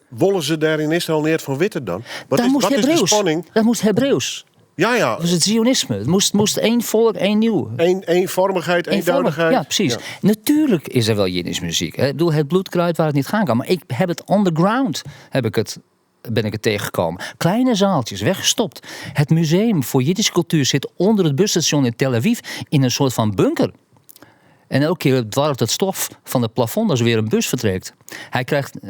wollen ze daar in Israël neer van witten dan? Wat Dat moest is de Hebreeuws. spanning? Dat moest Hebreeuws. Ja, ja. Dat was het Zionisme. Het moest één volk, één nieuw. Eenvormigheid, Eenvormig. eenduidigheid. Ja, precies. Ja. Natuurlijk is er wel Jiddisch muziek. Hè. Het bloed kruipt waar het niet gaan kan. Maar ik heb het on the ground, heb ik het, ben ik het tegengekomen. Kleine zaaltjes, weggestopt. Het museum voor Jiddische cultuur zit onder het busstation in Tel Aviv in een soort van bunker. En elke keer dwarrelt het stof van het plafond als er weer een bus vertrekt. Hij krijgt,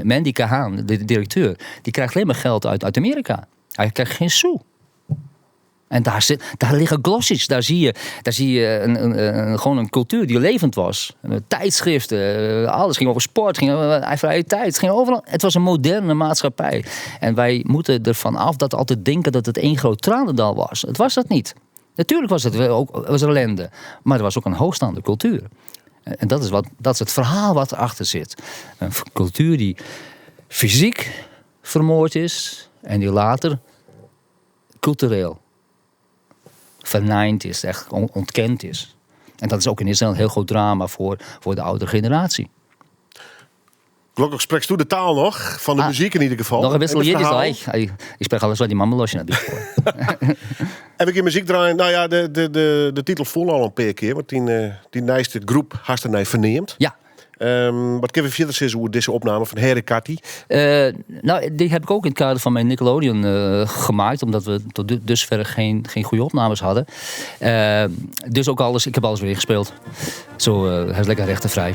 Mandy Kahan, de directeur, die krijgt alleen maar geld uit Amerika. Hij krijgt geen sou. En daar liggen glossies. Daar zie je gewoon een cultuur die levend was. Tijdschriften, alles ging over sport, ging over vrije tijd, ging overal. Het was een moderne maatschappij. En wij moeten ervan af dat altijd denken dat het één groot tranendal was. Het was dat niet. Natuurlijk was het wel ook, was er ellende. Maar er was ook een hoogstaande cultuur. En dat is het verhaal wat erachter zit. Een cultuur die fysiek vermoord is en die later cultureel verneind is, echt ontkend is. En dat is ook in Israël een heel groot drama voor de oudere generatie. Gelukkig spreekt u de taal nog, van de muziek in ieder geval. Nog een wissel En het Jiddisch, verhaal. hoor. Ik spreek alles wat die mama losje natuurlijk voor. En we gaan muziek draaien. Nou ja, de titel voel al een paar keer, want die nijste groep hartstikke verneemd. Wat kunnen we verder zeggen over deze opname van Herikati? Die heb ik ook in het kader van mijn Nickelodeon gemaakt, omdat we tot dusver geen goede opnames hadden. Dus ook alles, ik heb alles weer ingespeeld. Zo, hij is lekker rechtenvrij.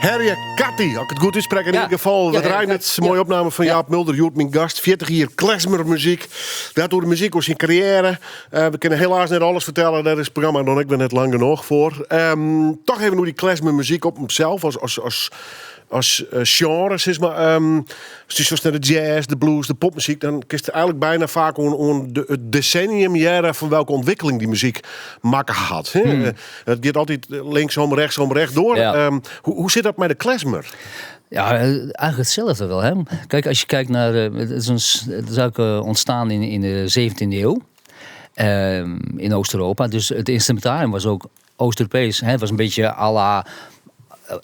Herje Kati, as ik it goed útsprek in Ja. ieder gefal. Ja, Wat Herje Reinert, Kati. mooie opname fan Ja. Jaap Mulder, hjoed myn gast. 40 jier klezmermuzyk. Dat oer de muzyk, oer syn karriêre. Eh, we kinne helaas net alles fertelle, dêr is it programma dan ek wer net lang genôch foar. Ehm, toch even oer dy klezmermuzyk op himsels, as, as, as, as eh, sjenre, sis mar. Ehm, as dy sjochst nei de jazz, de blues, de popmuzyk, dan kinst eigenlik byna faak oan, oan de, it desennium hearre fan welke ûntwikkeling dy muzyk makke hat. Hè? Eh, It giet altyd linksom, rechtsom, rechtdoor. Ja. Ehm, hoe, hoe sit dat mei de klezmer? Ja, eigenlijk hetzelfde wel. Hè? Kijk, als je kijkt naar. Het is, een, het is ook ontstaan in de 17e eeuw. In Oost-Europa. Dus het instrumentarium was ook Oost-Europees. Hè? Het was een beetje à la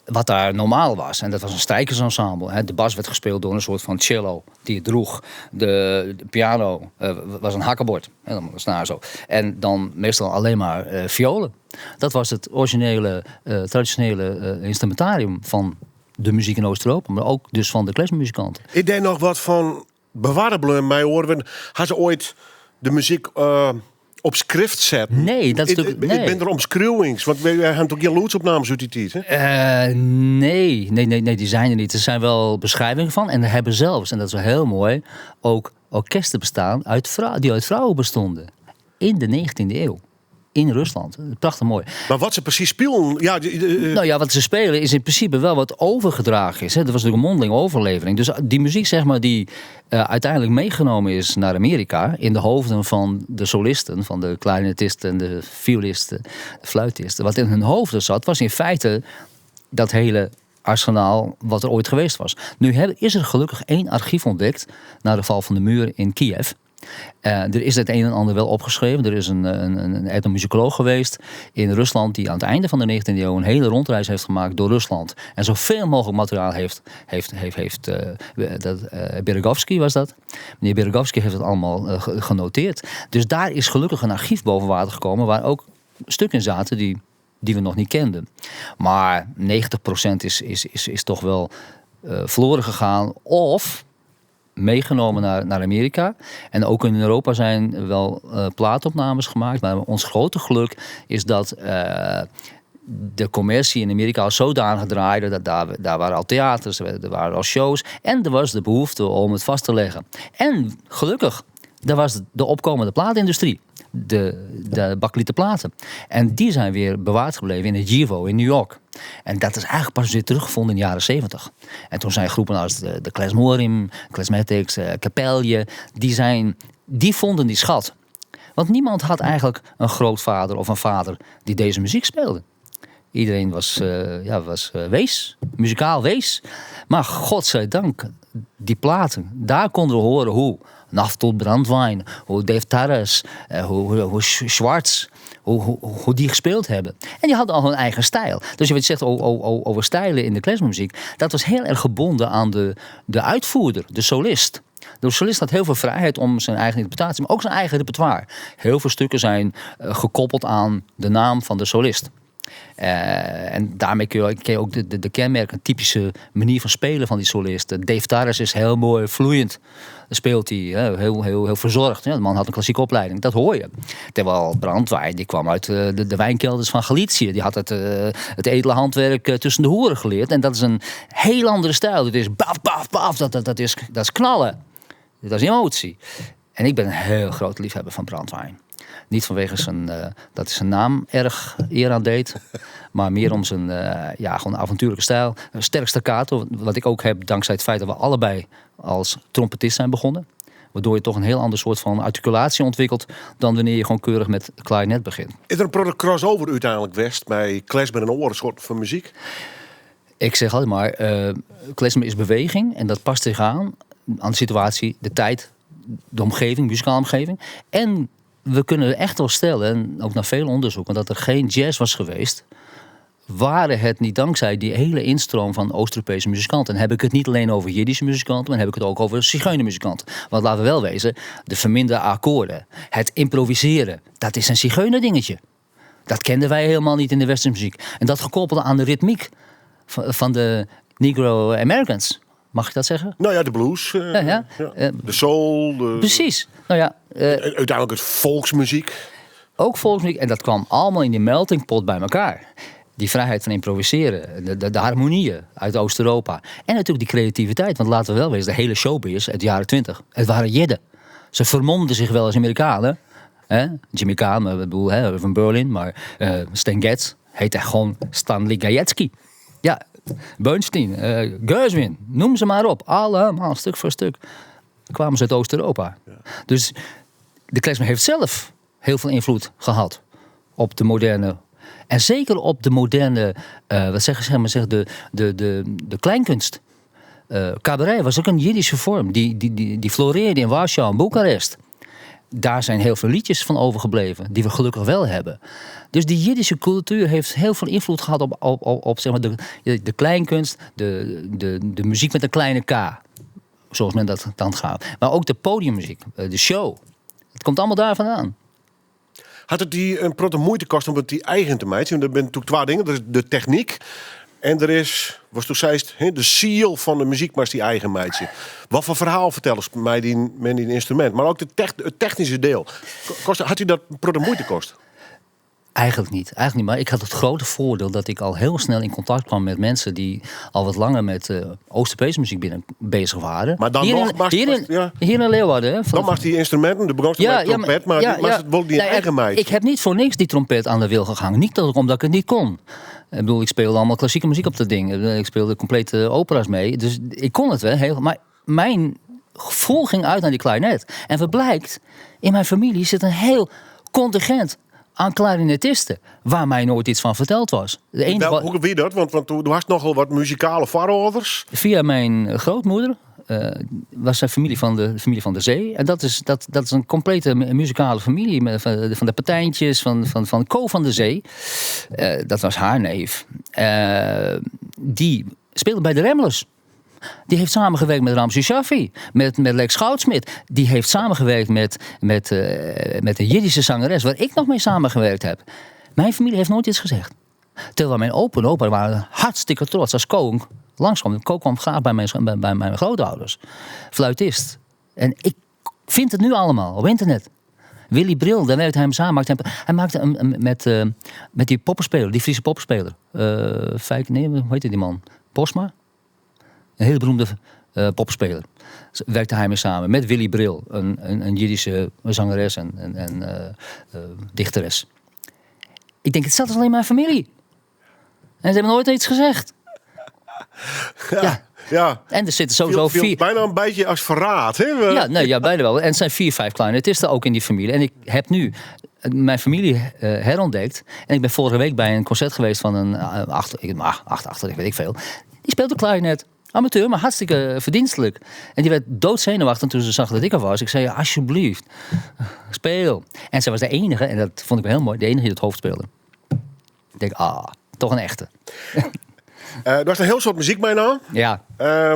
wat daar normaal was. En dat was een strijkersensemble. Hè? De bas werd gespeeld door een soort van cello die het droeg. De piano was een hakkebord. Hè, dan een snaar zo. En dan meestal alleen maar violen. Dat was het originele, traditionele instrumentarium van de muziek in Oost-Europa. Maar ook dus van de klezmermuzikanten. Ik denk noch wat fan bewarre bleaun mei oaren. Ha se oait de muzyk op skrift set? Nee, dat is natuurlijk... Ik Nee. bin der omskriuwings, want we hawwe toch gjin lûdsopnames út dy tiid, hè? Nee, die zijn er niet. Er zijn wel beschrijvingen van. En er hebben zelfs, en dat is wel heel mooi, ook orkesten bestaan die uit vrouwen bestonden. In de 19e eeuw. In Rusland. Prachtig mooi. Mar wat se presys spilen, ja, die, Nou ja, wat ze spelen is in principe wel wat overgedragen is. Hè. Dat was natuurlijk een mondeling overlevering. Dus die muziek, zeg maar, die uiteindelijk meegenomen is naar Amerika... in de hoofden van de solisten, van de klarinetisten, de violisten, de fluitisten. Wat in hun hoofden zat, was in feite dat hele arsenaal wat er ooit geweest was. Nu is er gelukkig één archief ontdekt na de val van de muur in Kiev. Er is het een en ander wel opgeschreven. Er is een etnomusicoloog geweest in Rusland die aan het einde van de 19e eeuw een hele rondreis heeft gemaakt door Rusland. En zoveel mogelijk materiaal heeft, dat, Beregovski was dat. Meneer Beregovski heeft het allemaal genoteerd. Dus daar is gelukkig een archief boven water gekomen waar ook stukken in zaten die we nog niet kenden. Maar 90% is toch wel verloren gegaan of meegenomen naar Amerika. En ook in Europa zijn wel plaatopnames gemaakt. Maar ons grote geluk is dat de commercie in Amerika al zodanig draaide dat daar waren al theaters, er waren al shows. En er was de behoefte om het vast te leggen. En gelukkig, daar was de opkomende plaatindustrie. De bakkelieten platen. En die zijn weer bewaard gebleven in het YIVO in New York. En dat is eigenlijk pas weer teruggevonden in de jaren 70. En toen zijn groepen als de Klezmorim, Klezmatics, Kapelje, die vonden die schat. Want niemand had eigenlijk een grootvader of een vader die deze muziek speelde. Iedereen was wees, muzikaal wees. Maar godzijdank, die platen, daar konden we horen hoe Naftol Brandwein, hoe Dave Tarras, hoe Schwartz, hoe die gespeeld hebben. En die hadden al hun eigen stijl. Dus je zegt over stijlen in de klezmermuziek, dat was heel erg gebonden aan de uitvoerder, de solist. De solist had heel veel vrijheid om zijn eigen interpretatie, maar ook zijn eigen repertoire. Heel veel stukken zijn gekoppeld aan de naam van de solist. En daarmee kun je ook de kenmerken, een typische manier van spelen van die solisten. Dave Tarras is heel mooi vloeiend. Dan speelt hij, hè, heel, heel, heel verzorgd. Ja, de man had een klassieke opleiding, dat hoor je. Terwijl Brandwein, die kwam uit de wijnkelders van Galicië. Die had het edele handwerk tussen de hoeren geleerd. En dat is een heel andere stijl. Het is baf, baf, baf, dat is knallen. Dat is emotie. En ik ben een heel groot liefhebber van Brandwein. Niet vanwege dat hij zijn naam erg eer aan deed. Maar meer om zijn gewoon avontuurlijke stijl. Een sterk staccato, wat ik ook heb dankzij het feit dat we allebei als trompetist zijn begonnen. Waardoor je toch een heel ander soort van articulatie ontwikkelt dan wanneer je gewoon keurig met klarinet begint. Is der in protte crossover úteinlik west mei klezmer en oare soarten fan muzyk? Ik zeg altijd maar, klezmer is beweging en dat past zich aan de situatie, de tijd, de omgeving, muzikale omgeving. En we kunnen echt wel stellen, en ook na veel onderzoeken, dat er geen jazz was geweest, waren het niet dankzij die hele instroom van Oost-Europese muzikanten. En heb ik het niet alleen over Jiddische muzikanten, maar heb ik het ook over zigeunermuzikanten. Want laten we wel wezen, de verminderde akkoorden, het improviseren, dat is een zigeunerdingetje. Dat kenden wij helemaal niet in de westerse muziek. En dat gekoppeld aan de ritmiek van de Negro Americans. Mag ik dat zeggen? Nou ja, de blues. Ja, ja. Ja. De soul. De Precies. Nou ja, En uiteindelijk het volksmuziek. Ook volksmuziek. En dat kwam allemaal in die melting pot bij elkaar. Die vrijheid van improviseren, de harmonieën uit Oost-Europa. En natuurlijk die creativiteit, want laten we wel wezen, de hele showbiz uit de jaren 20, het waren Jidden. Ze vermomden zich wel als Amerikanen. Hè? Jimmy Caan, ik bedoel, hè, van Berlin, maar Stan Getz heette gewoon Stanley Gajewski. Ja, Bernstein, Gershwin, noem ze maar op. Allemaal, stuk voor stuk, kwamen ze uit Oost-Europa. Dus de klezmer heeft zelf heel veel invloed gehad op de moderne... En zeker op de moderne, wat zeggen ze, maar zeg, de kleinkunst. Cabaret was ook een Jiddische vorm. Die floreerde in Warschau en Boekarest. Daar zijn heel veel liedjes van overgebleven, die we gelukkig wel hebben. Dus die Jiddische cultuur heeft heel veel invloed gehad op zeg maar, de kleinkunst, de muziek met een kleine K. Zoals men dat dan gaat. Maar ook de podiummuziek, de show. Het komt allemaal daar vandaan. Had het die een protte moeite kost om het die eigen te maken? Want er zijn natuurlijk twee dingen. Er is de techniek en er is, wat toen zei, hè, de ziel van de muziek, maar is die eigen meidje. Wat voor verhaal vertellen ze mij die, met die instrument? Maar ook het technische deel. Had u dat een protte moeite kost? Eigenlijk niet. Eigenlijk niet. Maar ik had het grote voordeel dat ik al heel snel in contact kwam met mensen die al wat langer met Oost-Europese muziek bezig waren. Maar dan Hier nog mag ja. in Leeuwarden, hè, van Dan mag die instrumenten, de begon met trompet, maar die mag het wel niet eigen meid. Ik heb niet voor niks die trompet aan de wil gehangen. Niet omdat ik het niet kon. Ik bedoel, ik speelde allemaal klassieke muziek op dat ding. Ik speelde complete opera's mee. Dus ik kon het wel heel, maar mijn gevoel ging uit naar die klarinet. En wat blijkt, in mijn familie zit een heel contingent aan klarinetisten, waar mij nooit iets van verteld was. De enige Hoe wie dat? Want du had nogal wat muzikale voorouders. Via mijn grootmoeder was zijn familie van de familie van de Zee. En dat is een complete muzikale familie. Met, van de Patijntjes, van Co van de Zee. Dat was haar neef. Die speelde bij de Ramblers. Die heeft samengewerkt met Ramses Shaffi, met Lex Goudsmit. Die heeft samengewerkt met de Jiddische zangeres, waar ik nog mee samengewerkt heb. Mijn familie heeft nooit iets gezegd. Terwijl mijn opa en opa waren hartstikke trots als Co langskwam. Co kwam graag bij mijn grootouders. Fluitist. En ik vind het nu allemaal op internet. Willy Bril, daar werkte hij hem samen. Maakte hij, hij maakte een, een, met met die poppenspeler, die Friese poppenspeler. Fijk, nee, hoe heette die man? Bosma? Een hele beroemde popspeler. Werkte hij mee samen met Willy Bril, een Jiddische zangeres en dichteres. Ik denk, het zat alleen mijn familie. En ze hebben nooit iets gezegd. En er zitten sowieso Viel vier bijna een beetje als verraad, hè? Ja, nee, ja, bijna wel. En het zijn 4, 5 kleinetisten ook in die familie. En ik heb nu mijn familie herontdekt. En ik ben vorige week bij een concert geweest van een acht, ik, maar, acht, acht, ik weet ik veel. Die speelde klarinet. Amateur, maar hartstikke verdienstelijk. En die werd doodzenuwachtig toen ze zag dat ik er was. Ik zei, alsjeblieft, speel. En zij was de enige, en dat vond ik wel heel mooi, de enige die het hoofd speelde. Ik denk, toch een echte. Er was een heel soort muziek bij nou.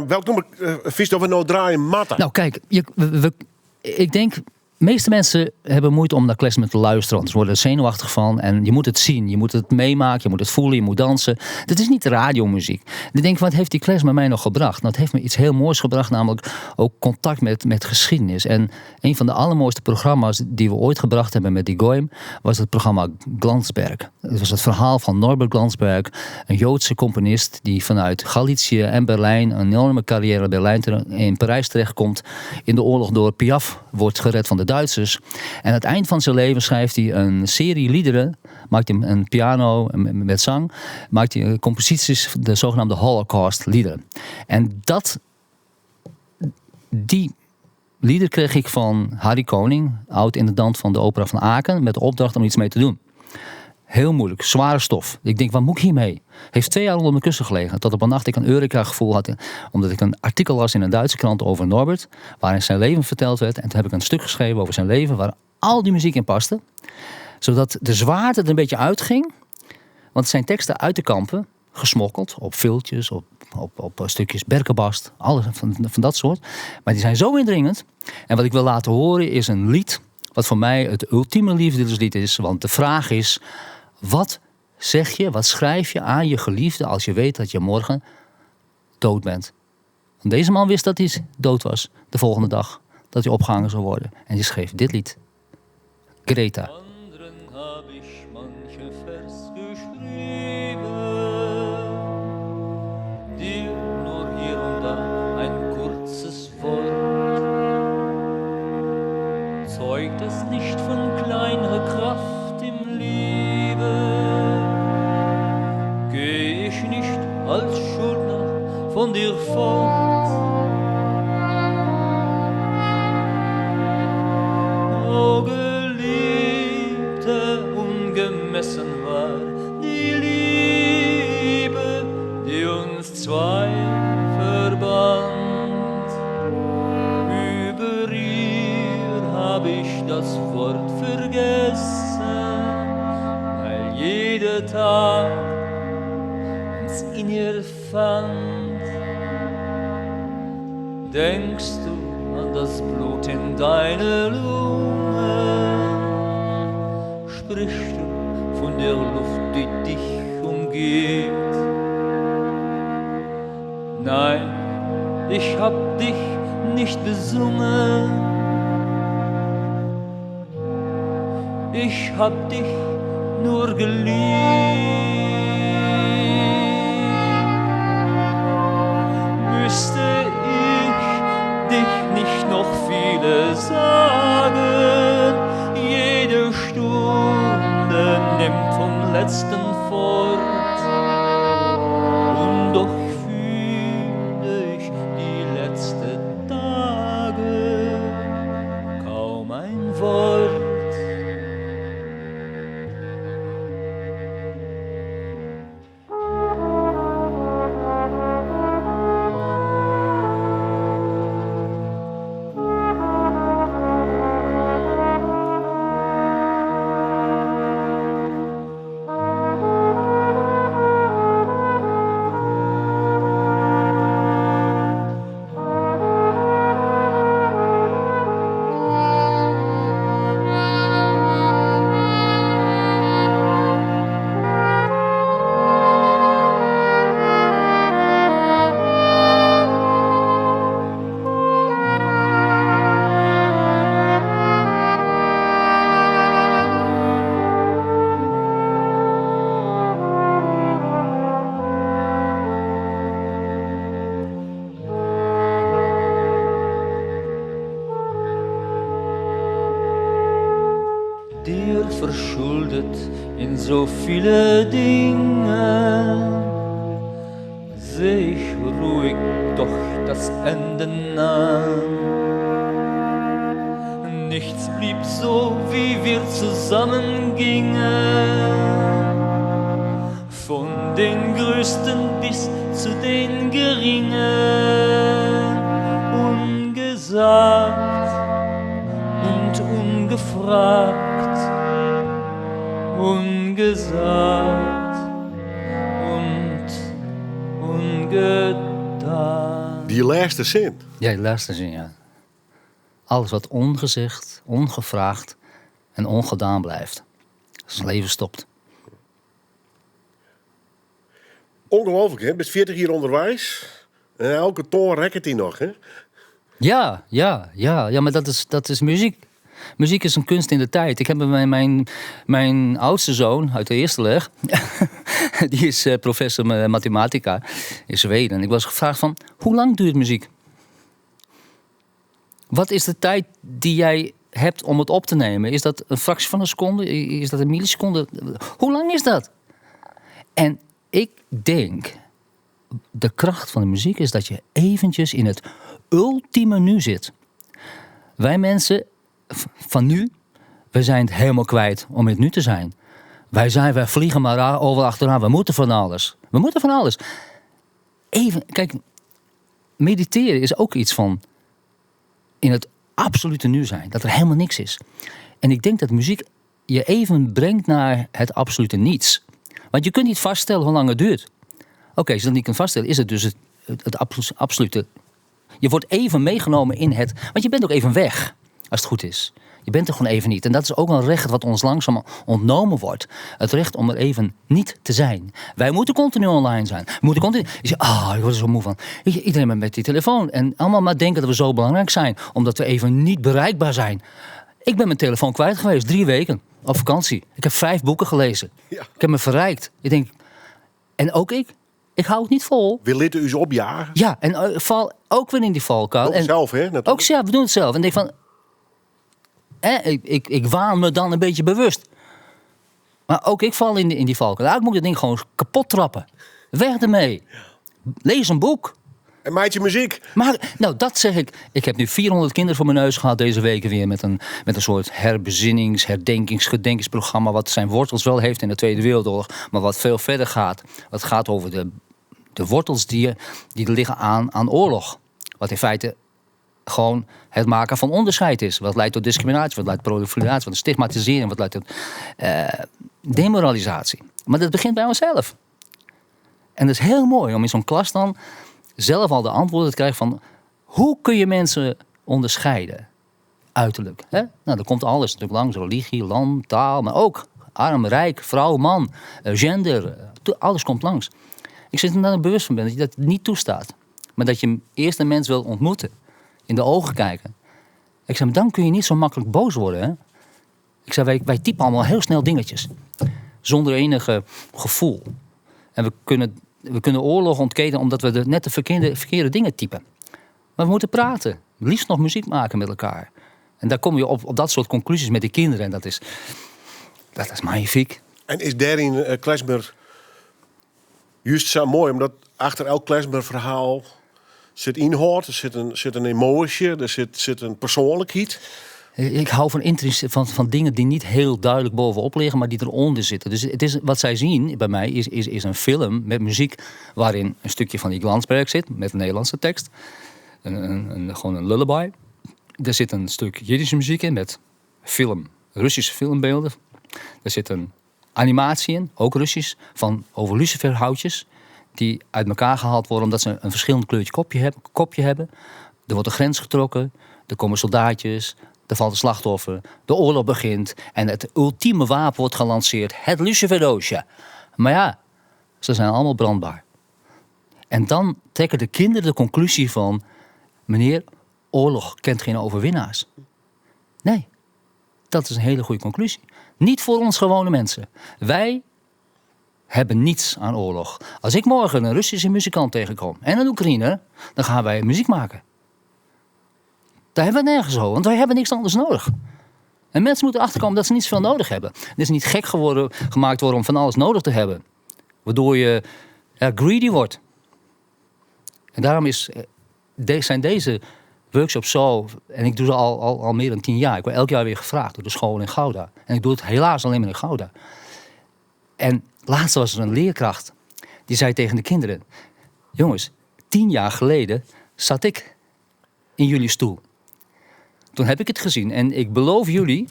Welk nummer vies dat we nou draaien, Matta? Nou, kijk, je, we, we, ik denk, de meeste mensen hebben moeite om naar klezmer te luisteren. Want ze worden er zenuwachtig van. En je moet het zien, je moet het meemaken, je moet het voelen, je moet dansen. Dit is niet radiomuziek. Ik denk, wat heeft die klezmer mij nog gebracht? Het heeft me iets heel moois gebracht, namelijk ook contact met geschiedenis. En een van de allermooiste programma's die we ooit gebracht hebben met die Goyim, was het programma Glanzberg. Het was het verhaal van Norbert Glanzberg, een Joodse componist die vanuit Galicië en Berlijn, een enorme carrière in Berlijn in Parijs terechtkomt, in de oorlog door Piaf wordt gered van de Duitsers. En aan het eind van zijn leven schrijft hij een serie liederen, maakt hij een piano met zang, maakt hij composities, de zogenaamde Holocaust liederen. En die lieder kreeg ik van Harry Koning, oud-intendant van de Opera van Aken, met de opdracht om iets mee te doen. Heel moeilijk, zware stof. Ik denk, wat moet ik hiermee? Heeft 2 jaar onder mijn kussen gelegen. Tot op een nacht ik een Eureka-gevoel had. Omdat ik een artikel las in een Duitse krant over Norbert. Waarin zijn leven verteld werd. En toen heb ik een stuk geschreven over zijn leven. Waar al die muziek in paste. Zodat de zwaarte er een beetje uitging. Want zijn teksten uit de kampen. Gesmokkeld op viltjes, op stukjes berkenbast. Alles van dat soort. Maar die zijn zo indringend. En wat ik wil laten horen is een lied. Wat voor mij het ultieme liefdeslied is. Want de vraag is, wat zeg je, wat schrijf je aan je geliefde als je weet dat je morgen dood bent? Want deze man wist dat hij dood was de volgende dag. Dat hij opgehangen zou worden. En die schreef dit lied. Greta. Anderen hab ich manche Vers geschrieben. Zeugt es nicht von kleinerer Kraft im Leben? Geh ich nicht als Schuldner von dir fort? O Geliebte, ungemessen war die Liebe, die uns zwei verband. Über ihr hab ich das Wort vergessen, weil jeder Tag uns in ihr fand. Denkst du an das Blut in deiner Lunge? Sprichst du von der Luft, die dich umgibt? Nein, ich hab dich nicht besungen. Ich hab dich nur geliebt. Müsste ich dich nicht noch viele sagen, jede Stunde nimmt vom letzten fort. Und doch fühle ich die letzten Tage kaum ein Wort. Dir verschuldet in so viele Dinge, seh ich ruhig doch das Ende nah. Nichts blieb so, wie wir zusammen gingen, von den Größten bis zu den Geringen, ungesagt und ungefragt, ungesagt und ungedacht. Dy lêste sin. Ja, dy lêste sin, ja. Alles wat ongezegd, ongevraagd en ongedaan blijft. Als het leven stopt. Ongelooflik, hè? Bist 40 jier ûnderweis. En elke toan rekket dy noch, hè? Ja, ja, ja, ja, maar dat is muziek. Muziek is een kunst in de tijd. Ik heb mijn oudste zoon uit de eerste leg. Die is professor mathematica in Zweden. En ik was gevraagd van, hoe lang duurt muziek? Wat is de tijd die jij hebt om het op te nemen? Is dat een fractie van een seconde? Is dat een milliseconde? Hoe lang is dat? En ik denk, de kracht van de muziek is dat je eventjes in het ultieme nu zit. Wij mensen van nu, we zijn het helemaal kwijt om in het nu te zijn. Wij vliegen maar overal achteraan. We moeten van alles. We moeten van alles. Even, kijk, mediteren is ook iets van in het absolute nu zijn. Dat er helemaal niks is. En ik denk dat muziek je even brengt naar het absolute niets. Want je kunt niet vaststellen hoe lang het duurt. Oké, als je dat niet kunt vaststellen, is het dus het absolute. Je wordt even meegenomen in het... Want je bent ook even weg, als het goed is. Je bent er gewoon even niet. En dat is ook een recht wat ons langzaam ontnomen wordt. Het recht om er even niet te zijn. Wij moeten continu online zijn. We moeten continu... Je zegt, ik word er zo moe van. Weet je, iedereen maar met die telefoon. En allemaal maar denken dat we zo belangrijk zijn. Omdat we even niet bereikbaar zijn. Ik ben mijn telefoon kwijt geweest. 3 weken. Op vakantie. Ik heb 5 boeken gelezen. Ik heb me verrijkt. Ik denk... En ook ik. Ik hou het niet vol. We lieten u ze opjagen. Ja, en val ook weer in die valkuil. Ook En zelf, hè? Natuurlijk. Ook zelf, we doen het zelf. En denk van... Ik, ik, ik waan me dan een beetje bewust. Maar ook ik val in die valkuil. Eigenlijk moet ik dat ding gewoon kapot trappen. Weg ermee. Lees een boek. En meitsje muzyk. Maar, nou, dat zeg ik. Ik heb nu 400 kinderen voor mijn neus gehad deze week weer. Met een soort herbezinnings, herdenkings, gedenkingsprogramma. Wat zijn wortels wel heeft in de Tweede Wereldoorlog. Maar wat veel verder gaat. Wat gaat over de wortels die er liggen aan oorlog. Wat in feite gewoon het maken van onderscheid is. Wat leidt tot discriminatie, wat leidt tot proliferatie, wat stigmatisering, wat leidt tot demoralisatie. Maar dat begint bij onszelf. En dat is heel mooi om in zo'n klas dan zelf al de antwoorden te krijgen van hoe kun je mensen onderscheiden? Uiterlijk. Hè? Nou, er komt alles natuurlijk langs. Religie, land, taal, maar ook arm, rijk, vrouw, man, gender. Alles komt langs. Ik zit er daar bewust van ben dat je dat niet toestaat. Maar dat je eerst een mens wil ontmoeten. In de ogen kijken. Ik zei, maar dan kun je niet zo makkelijk boos worden. Hè? Ik zei, wij typen allemaal heel snel dingetjes. Zonder enige gevoel. En we kunnen oorlog ontketen omdat we net de verkeerde dingen typen. Maar we moeten praten. Liefst nog muziek maken met elkaar. En daar kom je op dat soort conclusies met de kinderen. En dat is magnifiek. En is daarin klezmer juist zo mooi? Omdat achter elk klezmer verhaal zit inhoud, er zit een emotie, er zit een persoonlijkheid. Ik hou van dingen die niet heel duidelijk bovenop liggen, maar die eronder zitten. Dus wat zij zien bij mij is een film met muziek waarin een stukje van die Glansberg zit, met een Nederlandse tekst. Gewoon een lullaby. Er zit een stuk Jiddische muziek in met film, Russische filmbeelden. Er zit een animatie in, ook Russisch, van over luciferhoutjes die uit elkaar gehaald worden omdat ze een verschillend kleurtje kopje hebben. Er wordt een grens getrokken, er komen soldaatjes, er valt een slachtoffer, de oorlog begint en het ultieme wapen wordt gelanceerd, het luciferdoosje. Maar ja, ze zijn allemaal brandbaar. En dan trekken de kinderen de conclusie van, meneer, oorlog kent geen overwinnaars. Nee, dat is een hele goede conclusie. Niet voor ons gewone mensen. Wij hebben niets aan oorlog. Als ik morgen een Russische muzikant tegenkom en een Oekraïner, dan gaan wij muziek maken. Daar hebben we het nergens over, want wij hebben niks anders nodig. En mensen moeten achterkomen dat ze niet zoveel nodig hebben. Het is niet gek gemaakt worden om van alles nodig te hebben. Waardoor je greedy wordt. En daarom zijn deze workshops zo... En ik doe ze al meer dan 10 jaar. Ik word elk jaar weer gevraagd door de school in Gouda. En ik doe het helaas alleen maar in Gouda. En laatst was er een leerkracht. Die zei tegen de kinderen... Jongens, 10 jaar geleden zat ik in jullie stoel. Toen heb ik het gezien. En ik beloof jullie,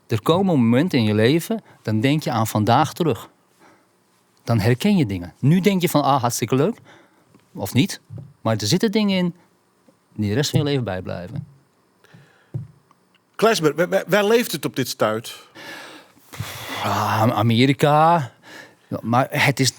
er komen momenten in je leven... dan denk je aan vandaag terug. Dan herken je dingen. Nu denk je van, hartstikke leuk. Of niet. Maar er zitten dingen in die de rest van je leven bijblijven. Klezmer, waar leeft het op dit stuit? Amerika. Ja, maar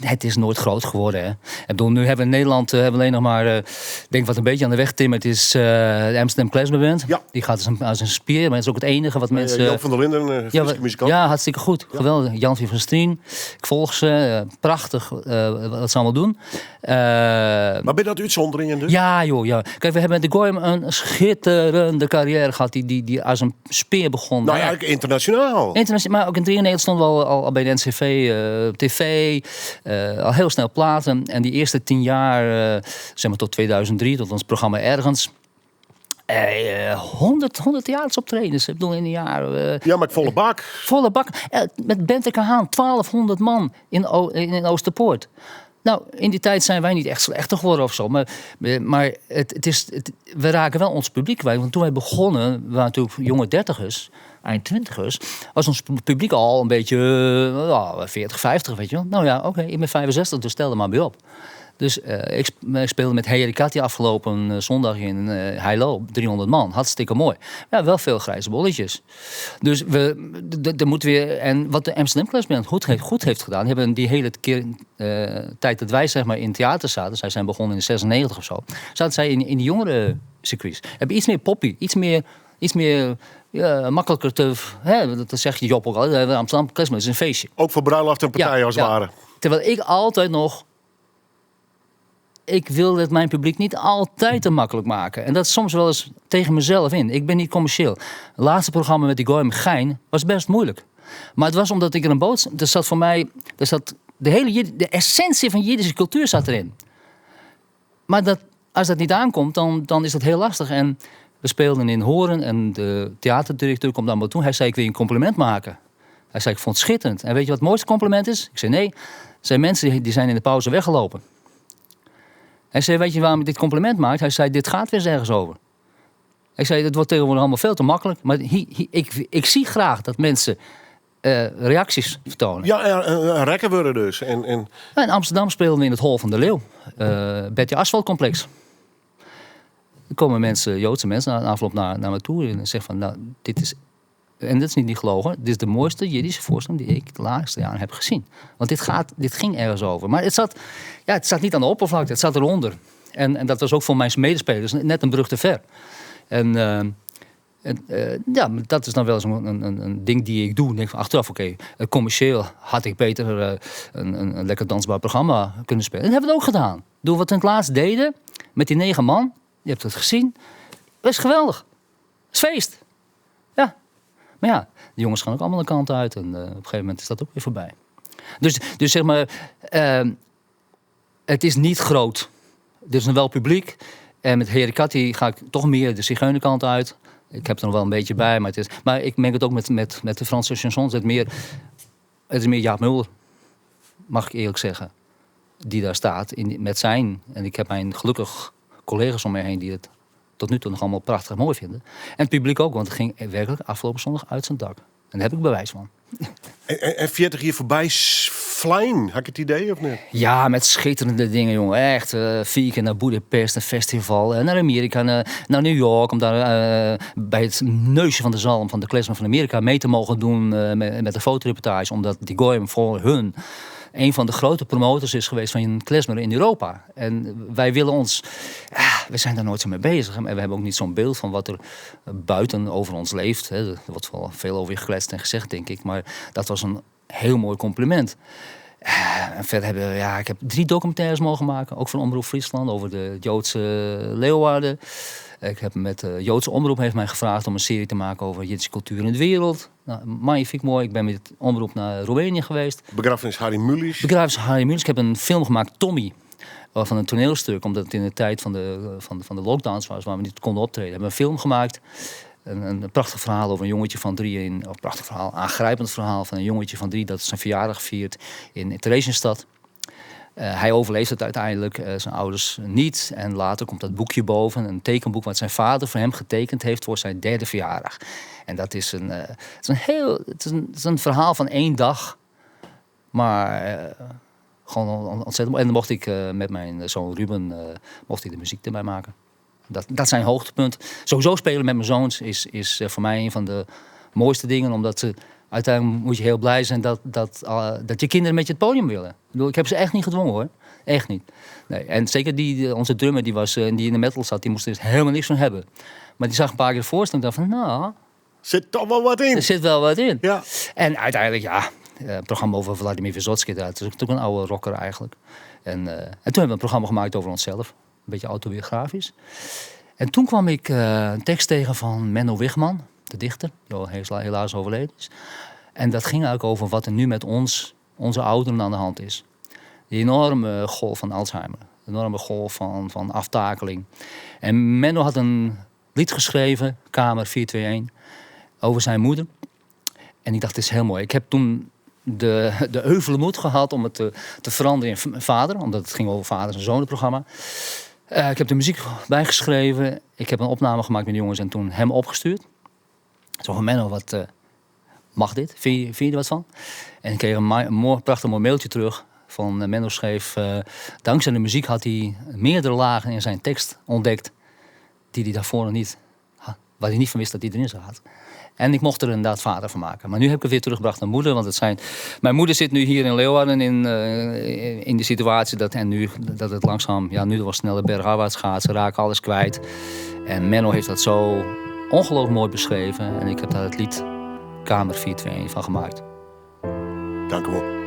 het is nooit groot geworden. Hè? Nu hebben we in Nederland hebben we alleen nog maar ik denk wat een beetje aan de weg timmert, is de Amsterdam Klezmer Band. Die gaat als een speer, maar dat is ook het enige wat mensen... Joop van der Linden, een Friese muzikant. Ja, hartstikke goed. Geweldig. Jan van Strien. Ik volg ze. Prachtig wat ze allemaal doen. Maar ben dat uitzonderingen dus? Ja, joh. Ja. Kijk, we hebben met de Goyim een schitterende carrière gehad die als een speer begon. Nou ja, internationaal. Internationaal, maar ook in 93 stonden we al bij de NCV op tv, al heel snel platen. En die eerste 10 jaar, tot 2003, tot ons programma Ergens. 100 theatersoptredens, ik bedoel, in een jaar Ja, maar volle bak. Volle bak. Met Bente Haan, 1200 man in Oosterpoort. Nou, in die tijd zijn wij niet echt slechter geworden of zo. Maar we raken wel ons publiek kwijt. Want toen wij begonnen, we waren natuurlijk jonge dertigers, eind twintigers, was ons publiek al een beetje 40, 50, weet je wel. Nou ja, oké, ik ben 65, dus stel er maar bij op. Dus ik speelde met Hey Katty afgelopen zondag in Heilo, 300 man. Hartstikke mooi. Ja, wel veel grijze bolletjes. Dus we, er moet weer... En wat de Amsterdam Klezmer Band goed heeft gedaan... die hebben die hele keer tijd dat wij in theater zaten... zij zijn begonnen in 96 of zo... zaten zij in de jongere circuits. Hebben iets meer poppy, iets meer... Iets meer, ja, makkelijker te... Hè, dat zeg je Job ook al, de Amsterdam Klezmer is een feestje. Ook voor bruiloft en partijen als het ware. Terwijl ik altijd nog... ik wil het mijn publiek niet altijd te makkelijk maken. En dat soms wel eens tegen mezelf in. Ik ben niet commercieel. Het laatste programma met die Goyim Gein was best moeilijk. Maar het was omdat ik er een boodschap... Er zat voor mij... Er zat de, hele, de essentie van Jiddische cultuur zat erin. Maar dat, als dat niet aankomt, dan, dan is dat heel lastig. En we speelden in Hoorn en de theaterdirecteur komt naar me toe. Hij zei, ik wil je een compliment maken. Hij zei, ik vond het schitterend. En weet je wat het mooiste compliment is? Ik zei, nee. Er zijn mensen die zijn in de pauze weggelopen. Hij zei, weet je waarom ik dit compliment maak? Hij zei, dit gaat weer eens ergens over. Hij zei, het wordt tegenwoordig allemaal veel te makkelijk. Maar ik, ik zie graag dat mensen reacties vertonen. Ja, en rekken worden dus. En, en... In Amsterdam speelden we in het Hol van de Leeuw. Betty Asfaltcomplex. Er komen mensen, Joodse mensen, na afloop naar, naar me toe en zeggen van, nou, dit is, en dat is niet, niet gelogen, dit is de mooiste Jiddische voorstelling die ik de laatste jaren heb gezien. Want dit, gaat, dit ging ergens over. Maar het zat, ja, het zat niet aan de oppervlakte, het zat eronder. En, en dat was ook voor mijn medespelers net een brug te ver. En, en ja, dat is dan wel eens een, een, een ding die ik doe. Ik denk van achteraf, oké, commercieel had ik beter een, een, lekker dansbaar programma kunnen spelen. En dat hebben we ook gedaan. Door wat we in het laatst deden, met die negen man, je hebt het gezien. Dat is geweldig. Het is feest. Ja. Maar ja, de jongens gaan ook allemaal de kant uit. En op een gegeven moment is dat ook weer voorbij. Dus, dus zeg maar, het is niet groot. Er is nog wel publiek. En met Herikatti ga ik toch meer de zigeunerkant uit. Ik heb er nog wel een beetje bij. Maar, het is, maar ik merk het ook met, met, met de Franse chansons. Het, meer, het is meer Jaap Mulder, mag ik eerlijk zeggen. Die daar staat in, met zijn. En ik heb mijn gelukkig collega's om me heen die het tot nu toe nog allemaal prachtig mooi vinden. En het publiek ook, want het ging werkelijk afgelopen zondag uit zijn dak. En daar heb ik bewijs van. En, en 40 jaar voorbij flying, had ik het idee of niet? Ja, met schitterende dingen, jongen. Echt, vier keer naar Boedapest, een festival. En naar Amerika, naar, naar New York. Om daar bij het neusje van de zalm van de klezmer van Amerika mee te mogen doen met, met de fotoreportage. Omdat die Goyim voor hun een van de grote promotors is geweest van klezmer in Europa. En wij willen ons... Ja, we zijn daar nooit zo mee bezig. En we hebben ook niet zo'n beeld van wat er buiten over ons leeft. Hè. Er wordt wel veel over je gekletst en gezegd, denk ik. Maar dat was een heel mooi compliment. En verder hebben we, ja, ik heb drie documentaires mogen maken. Ook van Omroep Friesland over de Joodse Leeuwarden. Ik heb met de Joodse Omroep heeft mij gevraagd om een serie te maken over Jiddische cultuur in de wereld. Nou, magnifiek mooi. Ik ben met Omroep naar Roemenië geweest. Begrafenis Harry Mulisch. Begrafenis Harry Mulisch. Ik heb een film gemaakt, Tommy, van een toneelstuk. Omdat het in de tijd van de, van, van de lockdowns was, waar we niet konden optreden. We hebben een film gemaakt. Een, een prachtig verhaal over een jongetje van drie. In, oh, prachtig verhaal, aangrijpend verhaal van een jongetje van drie dat zijn verjaardag viert in Theresienstadt. Hij overleeft het uiteindelijk, zijn ouders niet. En later komt dat boekje boven, een tekenboek wat zijn vader voor hem getekend heeft voor zijn derde verjaardag. En dat is een, het is een heel, het is een, het is een verhaal van één dag, maar gewoon ontzettend mooi. En dan mocht ik met mijn zoon Ruben mocht ik de muziek erbij maken. Dat, dat zijn hoogtepunten. Sowieso spelen met mijn zoons is, is voor mij een van de mooiste dingen, omdat ze uiteindelijk moet je heel blij zijn dat, dat, dat je kinderen met je het podium willen. Ik, bedoel, ik heb ze echt niet gedwongen hoor. Echt niet. Nee. En zeker die, onze drummer die, was, die in de metal zat, die moest er dus helemaal niks van hebben. Maar die zag een paar keer de voorstelling en dacht van, nou... Zit toch wel wat in. Er zit wel wat in. Ja. En uiteindelijk, ja, een programma over Vladimir Vysotsky, dat is natuurlijk een oude rocker eigenlijk. En, en toen hebben we een programma gemaakt over onszelf. Een beetje autobiografisch. En toen kwam ik een tekst tegen van Menno Wigman, de dichter, die al helaas overleden is. En dat ging eigenlijk over wat er nu met ons, onze ouderen, aan de hand is. Die enorme golf van Alzheimer. Een enorme golf van, van aftakeling. En Menno had een lied geschreven, Kamer 421, over zijn moeder. En ik dacht, dit is heel mooi. Ik heb toen de, de euvele moed gehad om het te, te veranderen in vader. Omdat het ging over vaders en zonen programma. Ik heb de muziek bijgeschreven. Ik heb een opname gemaakt met de jongens en toen hem opgestuurd. Zo van Menno, wat mag dit? Vind je, vind je er wat van? En ik kreeg een, mooi, prachtig mooi mailtje terug. Van Menno schreef, dankzij de muziek had hij meerdere lagen in zijn tekst ontdekt. Die hij daarvoor nog niet, waar hij niet van wist dat die erin zat. En ik mocht er inderdaad vader van maken. Maar nu heb ik het weer teruggebracht naar moeder. Want het zijn, mijn moeder zit nu hier in Leeuwarden in, in de situatie dat, en nu, dat het langzaam, ja, nu wel sneller bergafwaarts gaat. Ze raken alles kwijt. En Menno heeft dat zo ongelooflijk mooi beschreven. En ik heb daar het lied Kamer 421 van gemaakt. Dank u wel.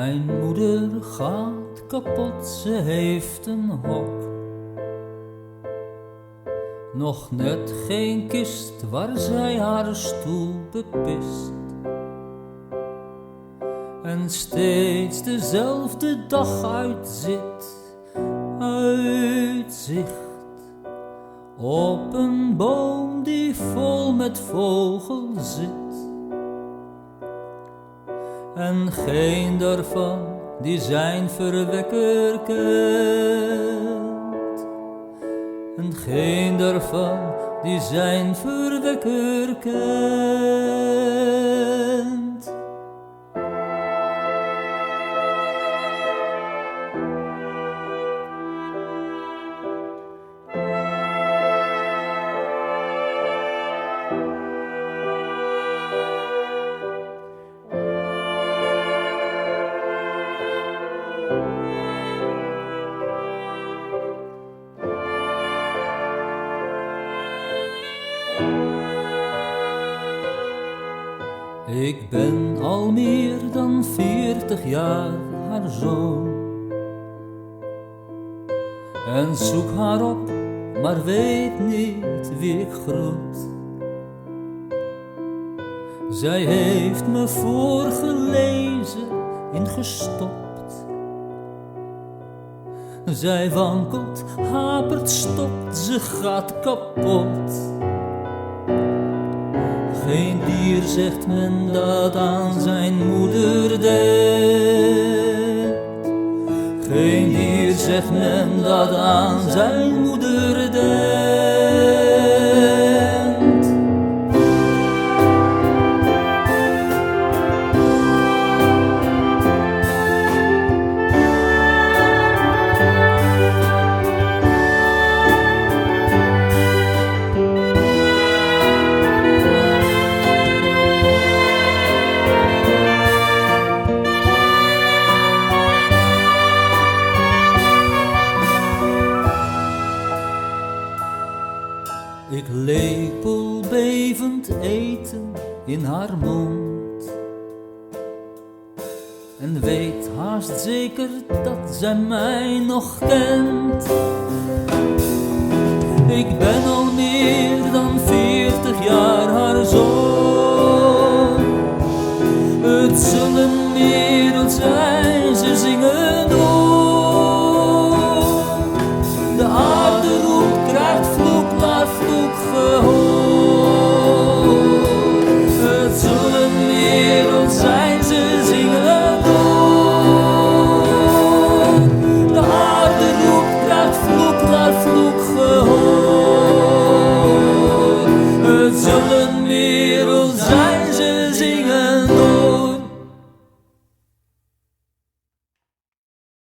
Mijn moeder gaat kapot, ze heeft een hok. Nog net geen kist waar zij haar stoel bepist. En steeds dezelfde dag uitzit, uitzicht. Op een boom die vol met vogels zit. En geen daarvan die zijn verwekker kent. En geen daarvan die zijn verwekker kent. Ik ben al meer dan 40 jaar haar zoon. En zoek haar op, maar weet niet wie ik groet. Zij heeft me voorgelezen, ingestopt. Zij wankelt, hapert, stopt, ze gaat kapot. Geen dier zegt men dat aan zijn moeder denkt. Geen dier zegt men dat aan zijn moeder denkt. Ik lepel bevend eten in haar mond. En weet haast zeker dat zij mij nog kent.